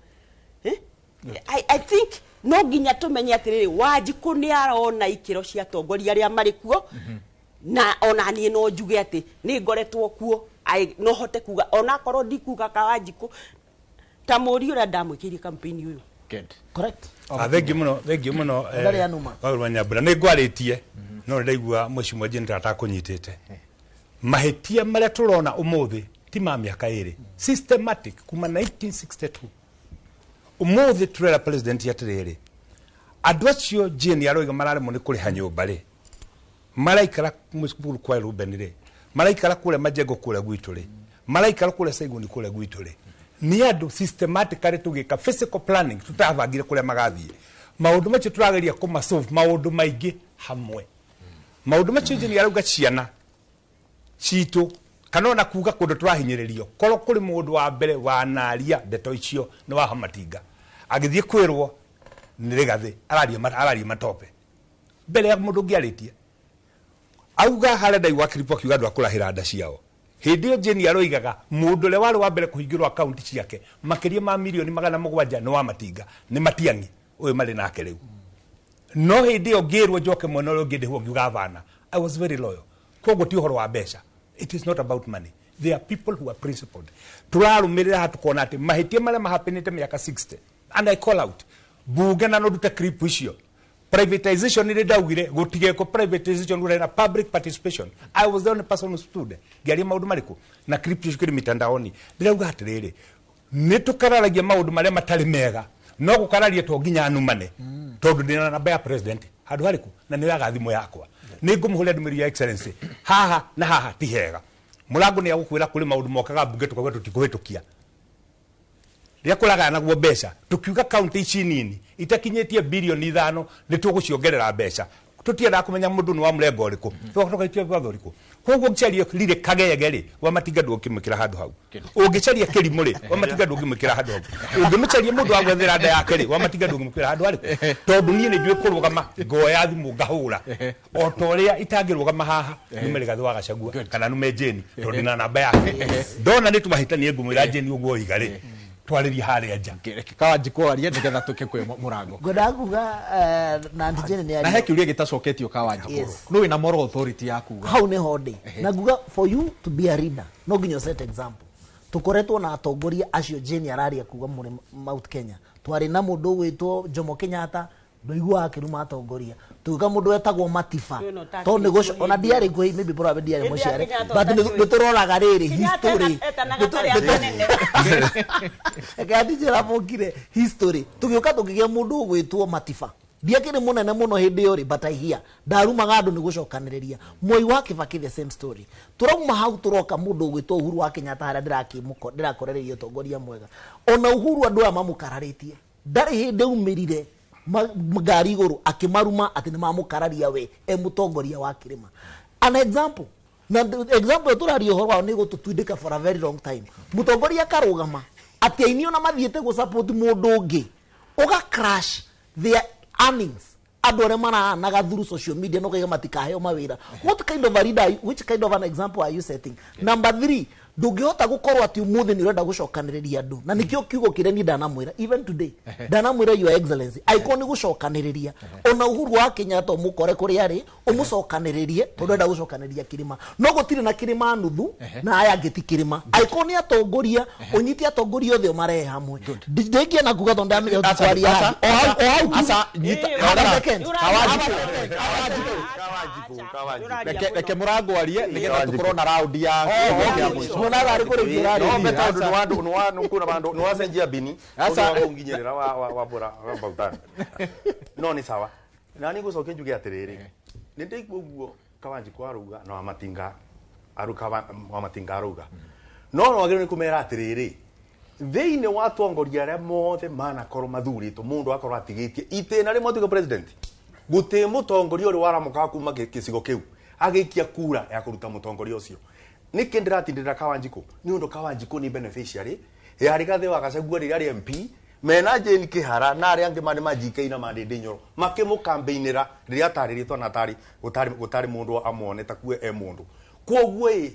I think no nginya tũmenye atĩrĩrĩ, Wanjikũ nĩ arona ikĩro cia atongoria arĩa marĩ kuo, na ona niĩ no njuge atĩ nĩ ngoretwo kuo, no hote kuga onakorwo ndikuga ka Wanjikũ ta mũriũ ũrĩa ndamwĩkĩire campaign ũyũ. Good. Correct. Thank you muno, thank you muno. Ndarĩ anuma. Wawerũ Nyambura, nĩ ngwarĩtie no nĩ ndaigua Mheshimiwa Jane ta atakũnyitĩte. Mahĩtia marĩa tũrona ũmũthĩ ti ma mĩaka 2, systematic kuma 1962. Ũmũthĩ tũrera president atĩrĩrĩ, andũ acio Jane aroiga mararemwo nĩ kũrĩha nyũmba rĩ, maraikara cukuru kwa Ruben rĩ, maraikara kũrĩa Majengo kũrĩa gwitũ rĩ, maraikara kũrĩa Saigon kũrĩa gwitũ rĩ, nĩ andũ systematically tũgĩka physical planning tũtabangire kũrĩa magathiĩ. Maũndũ macio tũrageria kũmasolve maũndũ maingĩ hamwe. Maũndũ macio Jane arauga ciana citũ kana ona kuga kũndũ tũrahinyĩrĩrio, korwo kũrĩ mũndũ wa mbere wanaria ndeto icio nĩ wa Hamatinga, agĩthiĩ kwĩrwo nĩ Rigathĩ araria matope mbere ya mũndũ ũngĩ arĩtie. Auga harĩa ndaigua clip akiuga andũ a kũrahĩra nda ciao. Hĩndĩ ĩyo Jane aroigaga mũndũ ũrĩa warĩ wa mbere kũhingĩrwo akaunti ciake makĩria ma mirioni 700 nĩ wa Matinga, nĩ Matiang'i ũyũ marĩ nake rĩu. No hĩndĩ ĩyo ngĩrwo njoke mwena ũrĩa ũngĩ ndĩhwo ngiuga bana, I was very loyal. Koguo ti ũhoro wa mbeca, it is not about money. There are people who are principled. Tũrarũmĩrĩra haha tũkona atĩ mahĩtia marĩa mahappenĩte mĩaka 60, and I call out bunge na no ndute clip icio. Privatization nĩ ndaugire gũtigekwo privatization gũtarĩ na public participation. I was the only person who stood ngĩaria maũndũ marĩkũ na clip icio kĩrĩ mitandaoni. Ndĩrauga atĩrĩrĩ, nĩ tũkararagia maũndũ marĩa matarĩ mega, no gũkararia to nginya numane, tondũ ndĩna namba ya president handũ harĩkũ na nĩ yaga thimũ yakwa, nĩ ngũmũhũrĩra ndũmĩrĩri ya excellency haha na haha ti hega. Mũrango nĩ agũkwĩra kũrĩ maũndũ mokaga mbunge tũkauga tũtikũhĩtũkia rĩrĩa kũragana naguo mbeca, tukiuga kaunti ici nini itakinyĩtie bilioni 5 nĩ tũgũciongerera mbeca, tũtiendaga kũmenya mũndũ nĩ wa mũrengo ũrĩkũ, tũgaitia watho ũrĩkũ. Koguo ũngĩcaria rire kagege rĩ, wa Matinga ndũngĩmwĩkĩra handũ hau. Ũngĩcaria kĩrimũ rĩ, wa Matinga ndũngĩmwĩkĩra handũ hau. Ũngĩmũcaria mũndũ wa gwethera nda yake rĩ, wa Matinga ndũngĩmwĩkĩra handũ harĩkũ. Tondũ niĩ nĩ njũĩ kũrũgama ngoya thimũ ngahũra o ta ũrĩa itangĩrũgama haha nume Rigathĩ wa Gachagua kana nume Jane, tondũ ndĩna namba yake. Ndona nĩ twahĩtania ngũmwĩra Jane ũguo oiga rĩ, twarĩrie harĩa nja. Kawanjikũ arie nĩgetha tũke kwĩ mũrango. Ngwendaga kuga na Aunty Jane nĩ Na he kĩũria gĩtacoketio Kawanjikũ. Nũ wĩna moral authority ya kuga? Hau nĩho ndĩ. Na nguga for you to be a leader no nginya set example. Tũkoretwo na atongoria acio Jane araria kuga mũrĩ Mount Kenya. Twarĩ na mũndũ ũgwĩtwo Jomo Kenyatta, ndũiguaga akĩruma atongoria. Tũgĩũka mũndũ wetagwo Matiba, tondũ nĩ ona ndiarĩ kuo, maybe probably ndiarĩ mũciare, but nĩ tũroraga rĩrĩ history. Reke andinjĩra mũngire history. Tũgĩũka tũkĩgĩa mũndũ ũgwĩtwo Matiba, ndiakĩrĩ mũnene mũno hĩndĩ ĩyo rĩ, but I hear ndarumaga andũ nĩ gũcokanĩrĩria. Moi wa Kibaki the same story. Tũrauma hau tũroka mũndũ ũgwĩtwo Uhuru wa Kenyatta harĩa ndĩrakorereirie ũtongoria mwega. Ona Uhuru andũ aya mamũkararĩtie, ndarĩ hĩndĩ aumĩrire ngari igũrũ akĩmaruma atĩ nĩ mamũkararia we e mũtongoria wa kĩrĩma. An example, na example tũraria ũhoro wao nĩ gũtũtindĩka for a very long time. Mũtongoria akarũgama atĩ aini ona mathiĩte gũ support mũndũ ũngĩ, ũga crash their earnings. Andũ arĩa marahanaga through social media no kaiga matikaheo mawĩra. What kind of a leader, which kind of an example are you setting? Number 3, ndũngĩhota gũkorwo atĩ ũmũthĩ nĩ ũrenda gũcokanĩrĩria andũ, na nĩkĩo kiugo kĩrĩa niĩ ndanamwĩra even today, ndanamwĩra your excellency angĩkorwo nĩ gũcokanĩrĩria, ona Uhuru wa Kenyatta ũmũkore kũrĩa arĩ ũmũcokanĩrĩrie, tondũ ũrenda gũcokanĩrĩria kĩrĩma, no gũtirĩ na kĩrĩma nuthu na aya angĩ ti kĩrĩma. Angĩkorwo nĩ atongoria, ũnyite atongoria othe ũmarehe hamwe. Ndingĩenda kuga tondũ ndamenya ũtwaria hau. O hau Reke mũrango arie nĩgetha tũkorwo na raundi ya mũico. Nĩwacenjia bini nginyĩrĩra wa bũra wa bautani. No nĩ sawa. Na nĩ ngũcokia njuge atĩrĩrĩ, nĩ ndaigua ũguo Kawanjikũ arauga na Wamatinga Wamatinga arauga, no no wagĩrĩirwo nĩ kũmera atĩrĩrĩ, thĩinĩ wa atongoria arĩa mothe manakorwo mathurĩtwo mũndũ akorwo atigĩtie itĩna rĩmwe atuĩke president, gũtĩ mũtongoria ũrĩ waramũkaga kuma gĩcigo kĩu agĩikia kura ya kũruta mũtongoria ũcio. Nĩkĩ ndĩratindĩrĩra Kawanjikũ? Nĩ ũndũ Kawanjikũ nĩ beneficiary ya Rigathĩ wa Gachagua rĩrĩa arĩ MP mena Jane Kĩhara na arĩa angĩ marĩ ma GK na Mandĩndĩ Nyoro makĩmũkambĩinĩra rĩrĩa atarĩrĩtwo na atarĩ gũtarĩ mũndũ amwone ta kue e mũndũ. Kwoguo ĩ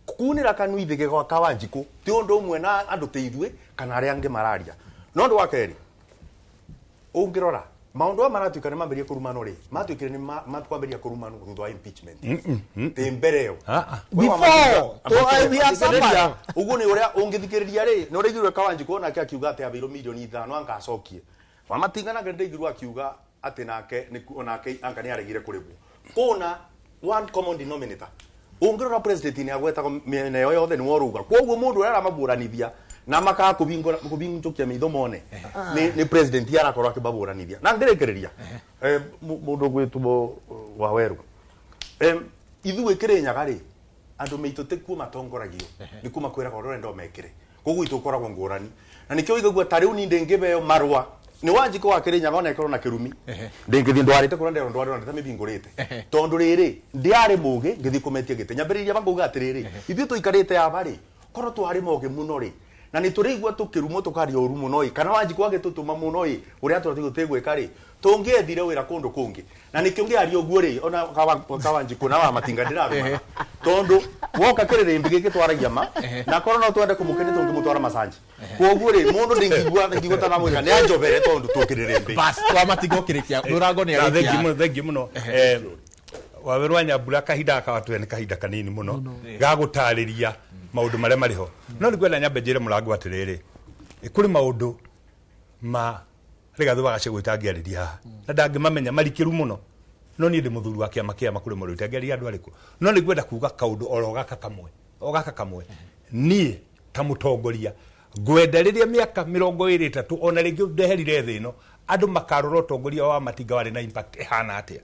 kunĩra kanua ithĩgĩ gwa Kawanjikũ ti ũndũ ũmwe na andũ ta ithuĩ kana arĩa angĩ mararia. No ũndũ wa kerĩ, ũngĩrora maũndũ aya maratuĩka nĩ mambĩrĩrie kũrumanwo rĩ, matuĩkire nĩ makwambĩrĩria kũrumanwo thutha wa impeachment, ti mbere ĩyo. Ũguo nĩ ũrĩa ũngĩthikĩrĩria rĩ, nĩ ũraiguire Kawanjikũ nake akiuga atĩ aheirwo milioni 5 angacokie. Wamatinga nake ndaiguirwo akiuga atĩ nake onake anga nĩ aregire kũrĩhwo. Kũna one common denominator, ũngĩrora president nĩ agwetaga mĩena ĩyo yothe nĩ woruga. Kwoguo mũndũ ũrĩa aramaburanithia na makaga kũbingũkia maitho mone nĩ president arakorwo akĩmaburanithia. Na ngĩrĩkĩrĩria mũndũ ũgwĩtwo Waweru, ithuĩ Kĩrĩnyaga rĩ, andũ maitũ ti kuo matongoragio, nĩ kuo makwĩraga ũrĩa ũrenda ũmekĩre. Koguo itũ ũkoragwo ngũrani, na nĩkĩo ũigagua ta rĩu niĩ ndĩngĩheo marũa nĩ Wanjikũ wa Kĩrĩnyaga ona ĩkorwo na kĩrumi, ndĩngĩthiĩ ndwarĩte kũrĩa nderwo ndwarĩte ta mĩbingũrĩte, tondũ rĩrĩ ndiarĩ mũgĩ ngĩthiĩ kũmetia gĩtĩ. Nyambĩrĩria bangauga atĩrĩrĩ, ithuĩ tũikarĩte aba rĩ, korwo twarĩ mogĩ mũno rĩ, na nĩ tũrĩigua tũkĩrumwo tũkaria ũru mũno ĩ, kana Wanjikũ agĩtũtũma mũno ĩ, ũrĩa tũratigo tĩgwĩka rĩ, tũngĩethire wĩra kũndũ kũngĩ. Na nĩkĩo ngĩaria ũguo rĩ, ona Kawanjikũ na Wamatinga ndĩrarumana, tondũ Woka kĩrĩrĩmbĩ gĩkĩ twaragia ma na korwo no twende kũmũkenia tũngĩmũtwara macanji. Koguo rĩ mũndũ ndingĩigua ta namwĩra nĩ anjobere tondũ tũkĩrĩrĩmbĩ. Bas twamatiga ũkĩrĩkia mũrango nĩ Na thengi arĩkia. mũno, thengi mũno. Wawerũ wa Nyambura kahinda gaka watũhe nĩ kahinda kanini mũno ga gũtarĩria maũndũ marĩa marĩ ho. No nĩ ngwenda nyambe njĩre mũrango atĩrĩrĩ, kũrĩ maũndũ ma Rigathĩ wa Gachagua itangĩarĩria haha na ndangĩmamenya marikĩru mũno, no niĩ ndĩ mũthuri wa kĩama kĩama kũrĩ mũndũ itangĩarĩria andũ arĩkũ, no nĩ ngwenda kuga kaũndũ oro gaka kamwe, o gaka kamwe. Niĩ ta mũtongoria ngwenda rĩrĩa mĩaka 23 ona rĩngĩ ndeherire thĩ ĩno, andũ makarora ũtongoria wa Matinga warĩ na impact ĩhana atĩa.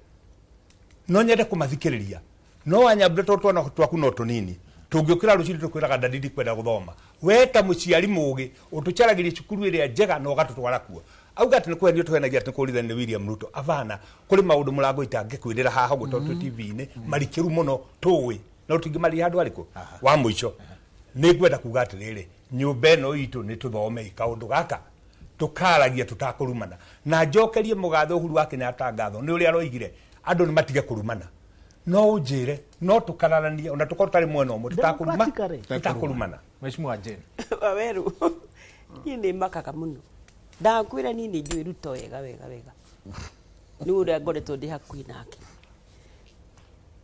No nyende kũmathikĩrĩria, no Wanyambura tondũ twana twaku no tũnini tũngĩũkĩra rũcinĩ tũkwĩraga ndadi ndikwenda gũthoma, we ta mũciari mũgĩ ũtũcaragĩrie cukuru ĩrĩa njega na ũgatũtwara kuo. Auga atĩ nĩ kũhenio tũhenagia atĩ nĩ kũrithania nĩ William Ruto. Abana, kũrĩ maũndũ mũrango itangĩkwĩrĩra haha ũguo tondũ twĩ TV-inĩ marikĩru mũno tũĩ no tũtingĩmaria handũ arĩkũ. Wa mũico nĩ ngwenda kuga atĩrĩrĩ, nyũmba ĩno itũ nĩ tũthomei kaũndũ gaka tũkaragia tũtakũrumana, na njokerie mũgathe Uhuru wa Kenyatta ngatho nĩ ũrĩa aroigire andũ nĩ matige kũrumana. No ũnjĩre no tũkararanie ona tũkorwo tũtarĩ mwena ũmwe tũtakũrumana. Mheshimiwa Jane. Waweru niĩ nĩ makaga mũno, ndakwĩra niĩ nĩ njũĩ Ruto wega wega wega, nĩ ũrĩa ngoretwo ndĩ hakuhĩ nake,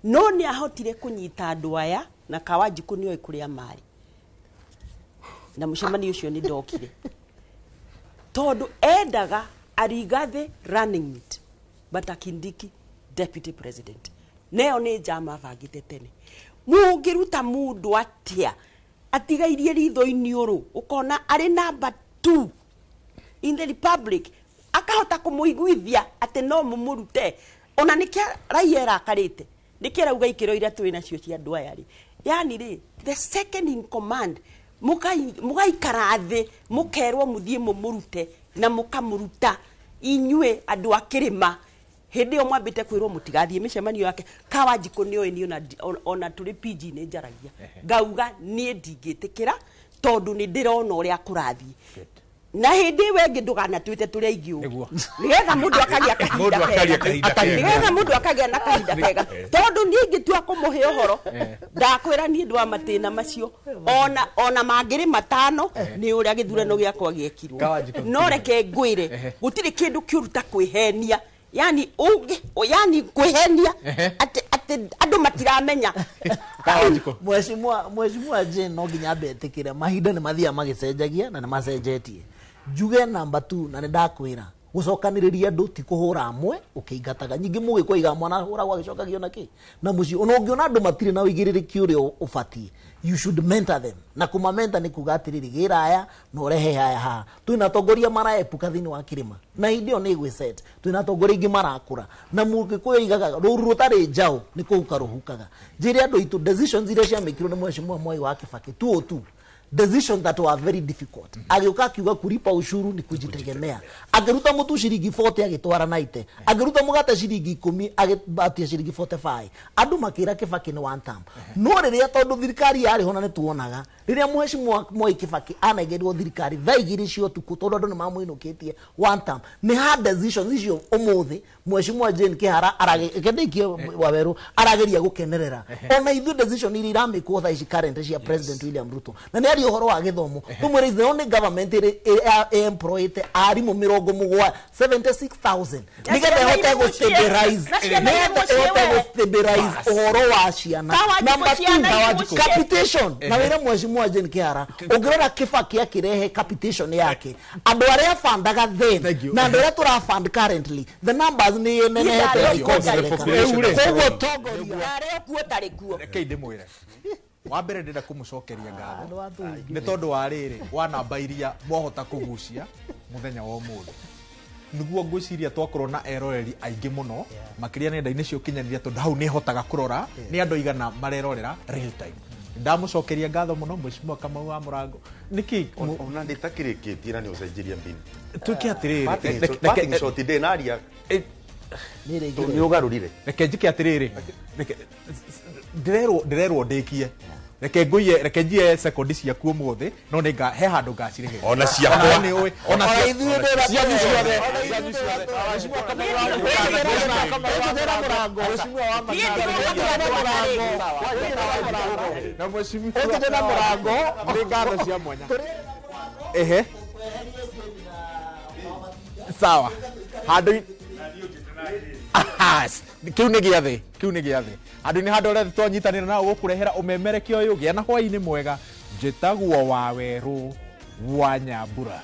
no nĩ ahotire kũnyita andũ aya na Kawanjikũ nĩoĩ kũrĩa marĩ, na mũcemanio ũcio nĩ ndokire tondũ endaga Arigathi running mate but Kindiki deputy president. Neo nĩ njama bangĩte tene. Mũngĩruta mũndũ atĩa atigairie ritho-inĩ ũrũ ũkona arĩ number 2 in the republic, akahota kũmũiguithia atĩ no mũmũrute ona nĩkĩo raia ĩrakarĩte, nĩkĩo ĩrauga ikĩro iria twĩ nacio cia andũ aya rĩ, yani rĩ the second in command mũgaikara thĩ mũkerwo mũthiĩ mũmũrute na mũkamũruta inyuĩ andũ a kĩrĩma. Hĩndĩ ĩyo mwambĩte kwĩrwo mũtigathiĩ mĩcemanio yake. Kawanjikũ nĩoĩ niĩ ona tũrĩ PG nĩ njaragia ngauga niĩ ndingĩtĩkĩra tondũ nĩ ndĩrona ũrĩa kũrathiĩ, na hĩndĩ ĩyo ĩngĩ ndũganatuĩte tũrĩ aingĩ ũguo, nĩgetha mũndũ akagĩa kahinda kega, nĩgetha mũndũ akagĩa na kahinda kega, tondũ niĩ ingĩtua kũmũhe ũhoro ndakwĩra niĩ ndwa matĩna macio ona mangĩrĩ matano nĩ ũrĩa gĩthurano gĩakwa gĩekirwo. No reke ngwĩre gũtirĩ kĩndũ kĩũru ta kwĩhenia, yani ungi yani kwĩhenia atĩ andũ matiramenya. Mheshimiwa Jane no nginya ambe etĩkĩre mahinda nĩ mathiaga magĩcenjagia na nĩ macenjetie. Njuge namba 2 na nĩ ndakwĩra gũcokanĩrĩria andũ ti kũhũra amwe ũkĩingataga nyingĩ mũgĩkũ iga mwana ahũragwo agĩcokagio na kĩ na mũciĩ. Ona ũngĩona andũ matirĩ na ũigĩrĩrĩki ũrĩa ũbatiĩ, you should mentor them, na kũmamenta nĩ kuga atĩrĩrĩ gĩra aya na ũrehe aya haha. Twĩna atongoria maraepuka thĩinĩ wa kĩrĩma na hĩndĩ ĩyo nĩ ĩgwĩset. Twĩna atongoria aingĩ marakũra na mũgĩkũyũ aigaga rũru rũtarĩ njaũ nĩ kũhuka rũhukaga. Njĩre andũ aitũ decisions iria ciamĩkirwo nĩ Mheshimiwa Mwai wa Kibaki 202 decisions that were very difficult. Agĩũka akiuga kulipa ushuru ni kujitegemea. Akĩruta mũtu ciringi 40 agĩtwara 90. Akĩruta mũgate ciringi 10 agĩbatia ciringi 45. Andũ makĩra Kibaki nĩ one term. No rĩrĩa tondũ thirikari yarĩ ho na nĩ tuonaga rĩrĩa Mheshimiwa Mwai Kibaki anengerirwo thirikari thaa 2 cia ũtukũ tondũ andũ nĩ mamũinũkĩtie one term. Nĩ hard decisions icio ũmũthĩ Mheshimiwa Jane Kĩhara aragĩkĩndĩkie Wawerũ arageria gũkenerera. Ona ithuĩ decision iria iramĩkwo thaa ici current cia President William Ruto na nĩ ũhoro wa gĩthomo tumwĩre is the only government ĩrĩ employete arimũ 76,000 nĩgetha ĩhote gũ-stabilize nĩgetha ĩhote gũ-stabilize ũhoro wa ciana. Number 2, capitation. Na wĩre Mheshimiwa Jane Kĩhara ũngĩrora Kibaki akĩrehe capitation yake andũ arĩa bandaga then na andũ arĩa tũraband currently the numbers nĩ nenehete ikongerereka. Koguo tongoria arĩa kuo tarĩ kuo. Rekei ndĩmwĩre wa mbere ndĩrenda kũmũcokeria ngatho nĩ tondũ wa rĩrĩ wa namba iria mwahota kũgucia mũthenya wa ũmũthĩ. Nĩguo ngwĩciria twakorwo na eroreri aingĩ mũno makĩria nenda-inĩ cia ũkinyanĩria tondũ hau nĩhotaga kũrora nĩ andũ aigana marerorera real time. Ndamũcokeria ngatho mũno Mheshimiwa Kamau wa Mũrango. Nĩkĩ ona ndĩtakĩrĩkĩtie na nĩ ũcenjirie mbinu. Tuĩke atĩrĩrĩ, parting shot ndĩnaria nĩ ũgarũrire. Reke njĩke atĩrĩrĩ, ndĩrerwo ndĩkie. Reke ngũiye, reke njiye sekondi ciaku ũmũthĩ, no nĩ nga he handũ ngacirĩhĩra. Ona ciakwa. Ona nĩ ũĩ, ona Ona ithuĩ cianyu ciothe. Cianyu ciothe. Na mheshimiwa Ũngĩthĩna mũrango. Nĩ ngatho cia mwanya. Ehe. Sawa. Handũ kiu nĩ gĩathĩ, kiu nĩ gĩathĩ. Handũ-inĩ handũ ũrĩa twanyitanĩra nao gũkũrehera ũmemerekia ũyũ, gĩa na hwaĩ-inĩ mwega. Njĩtagwo Wawerũ wa Nyambura.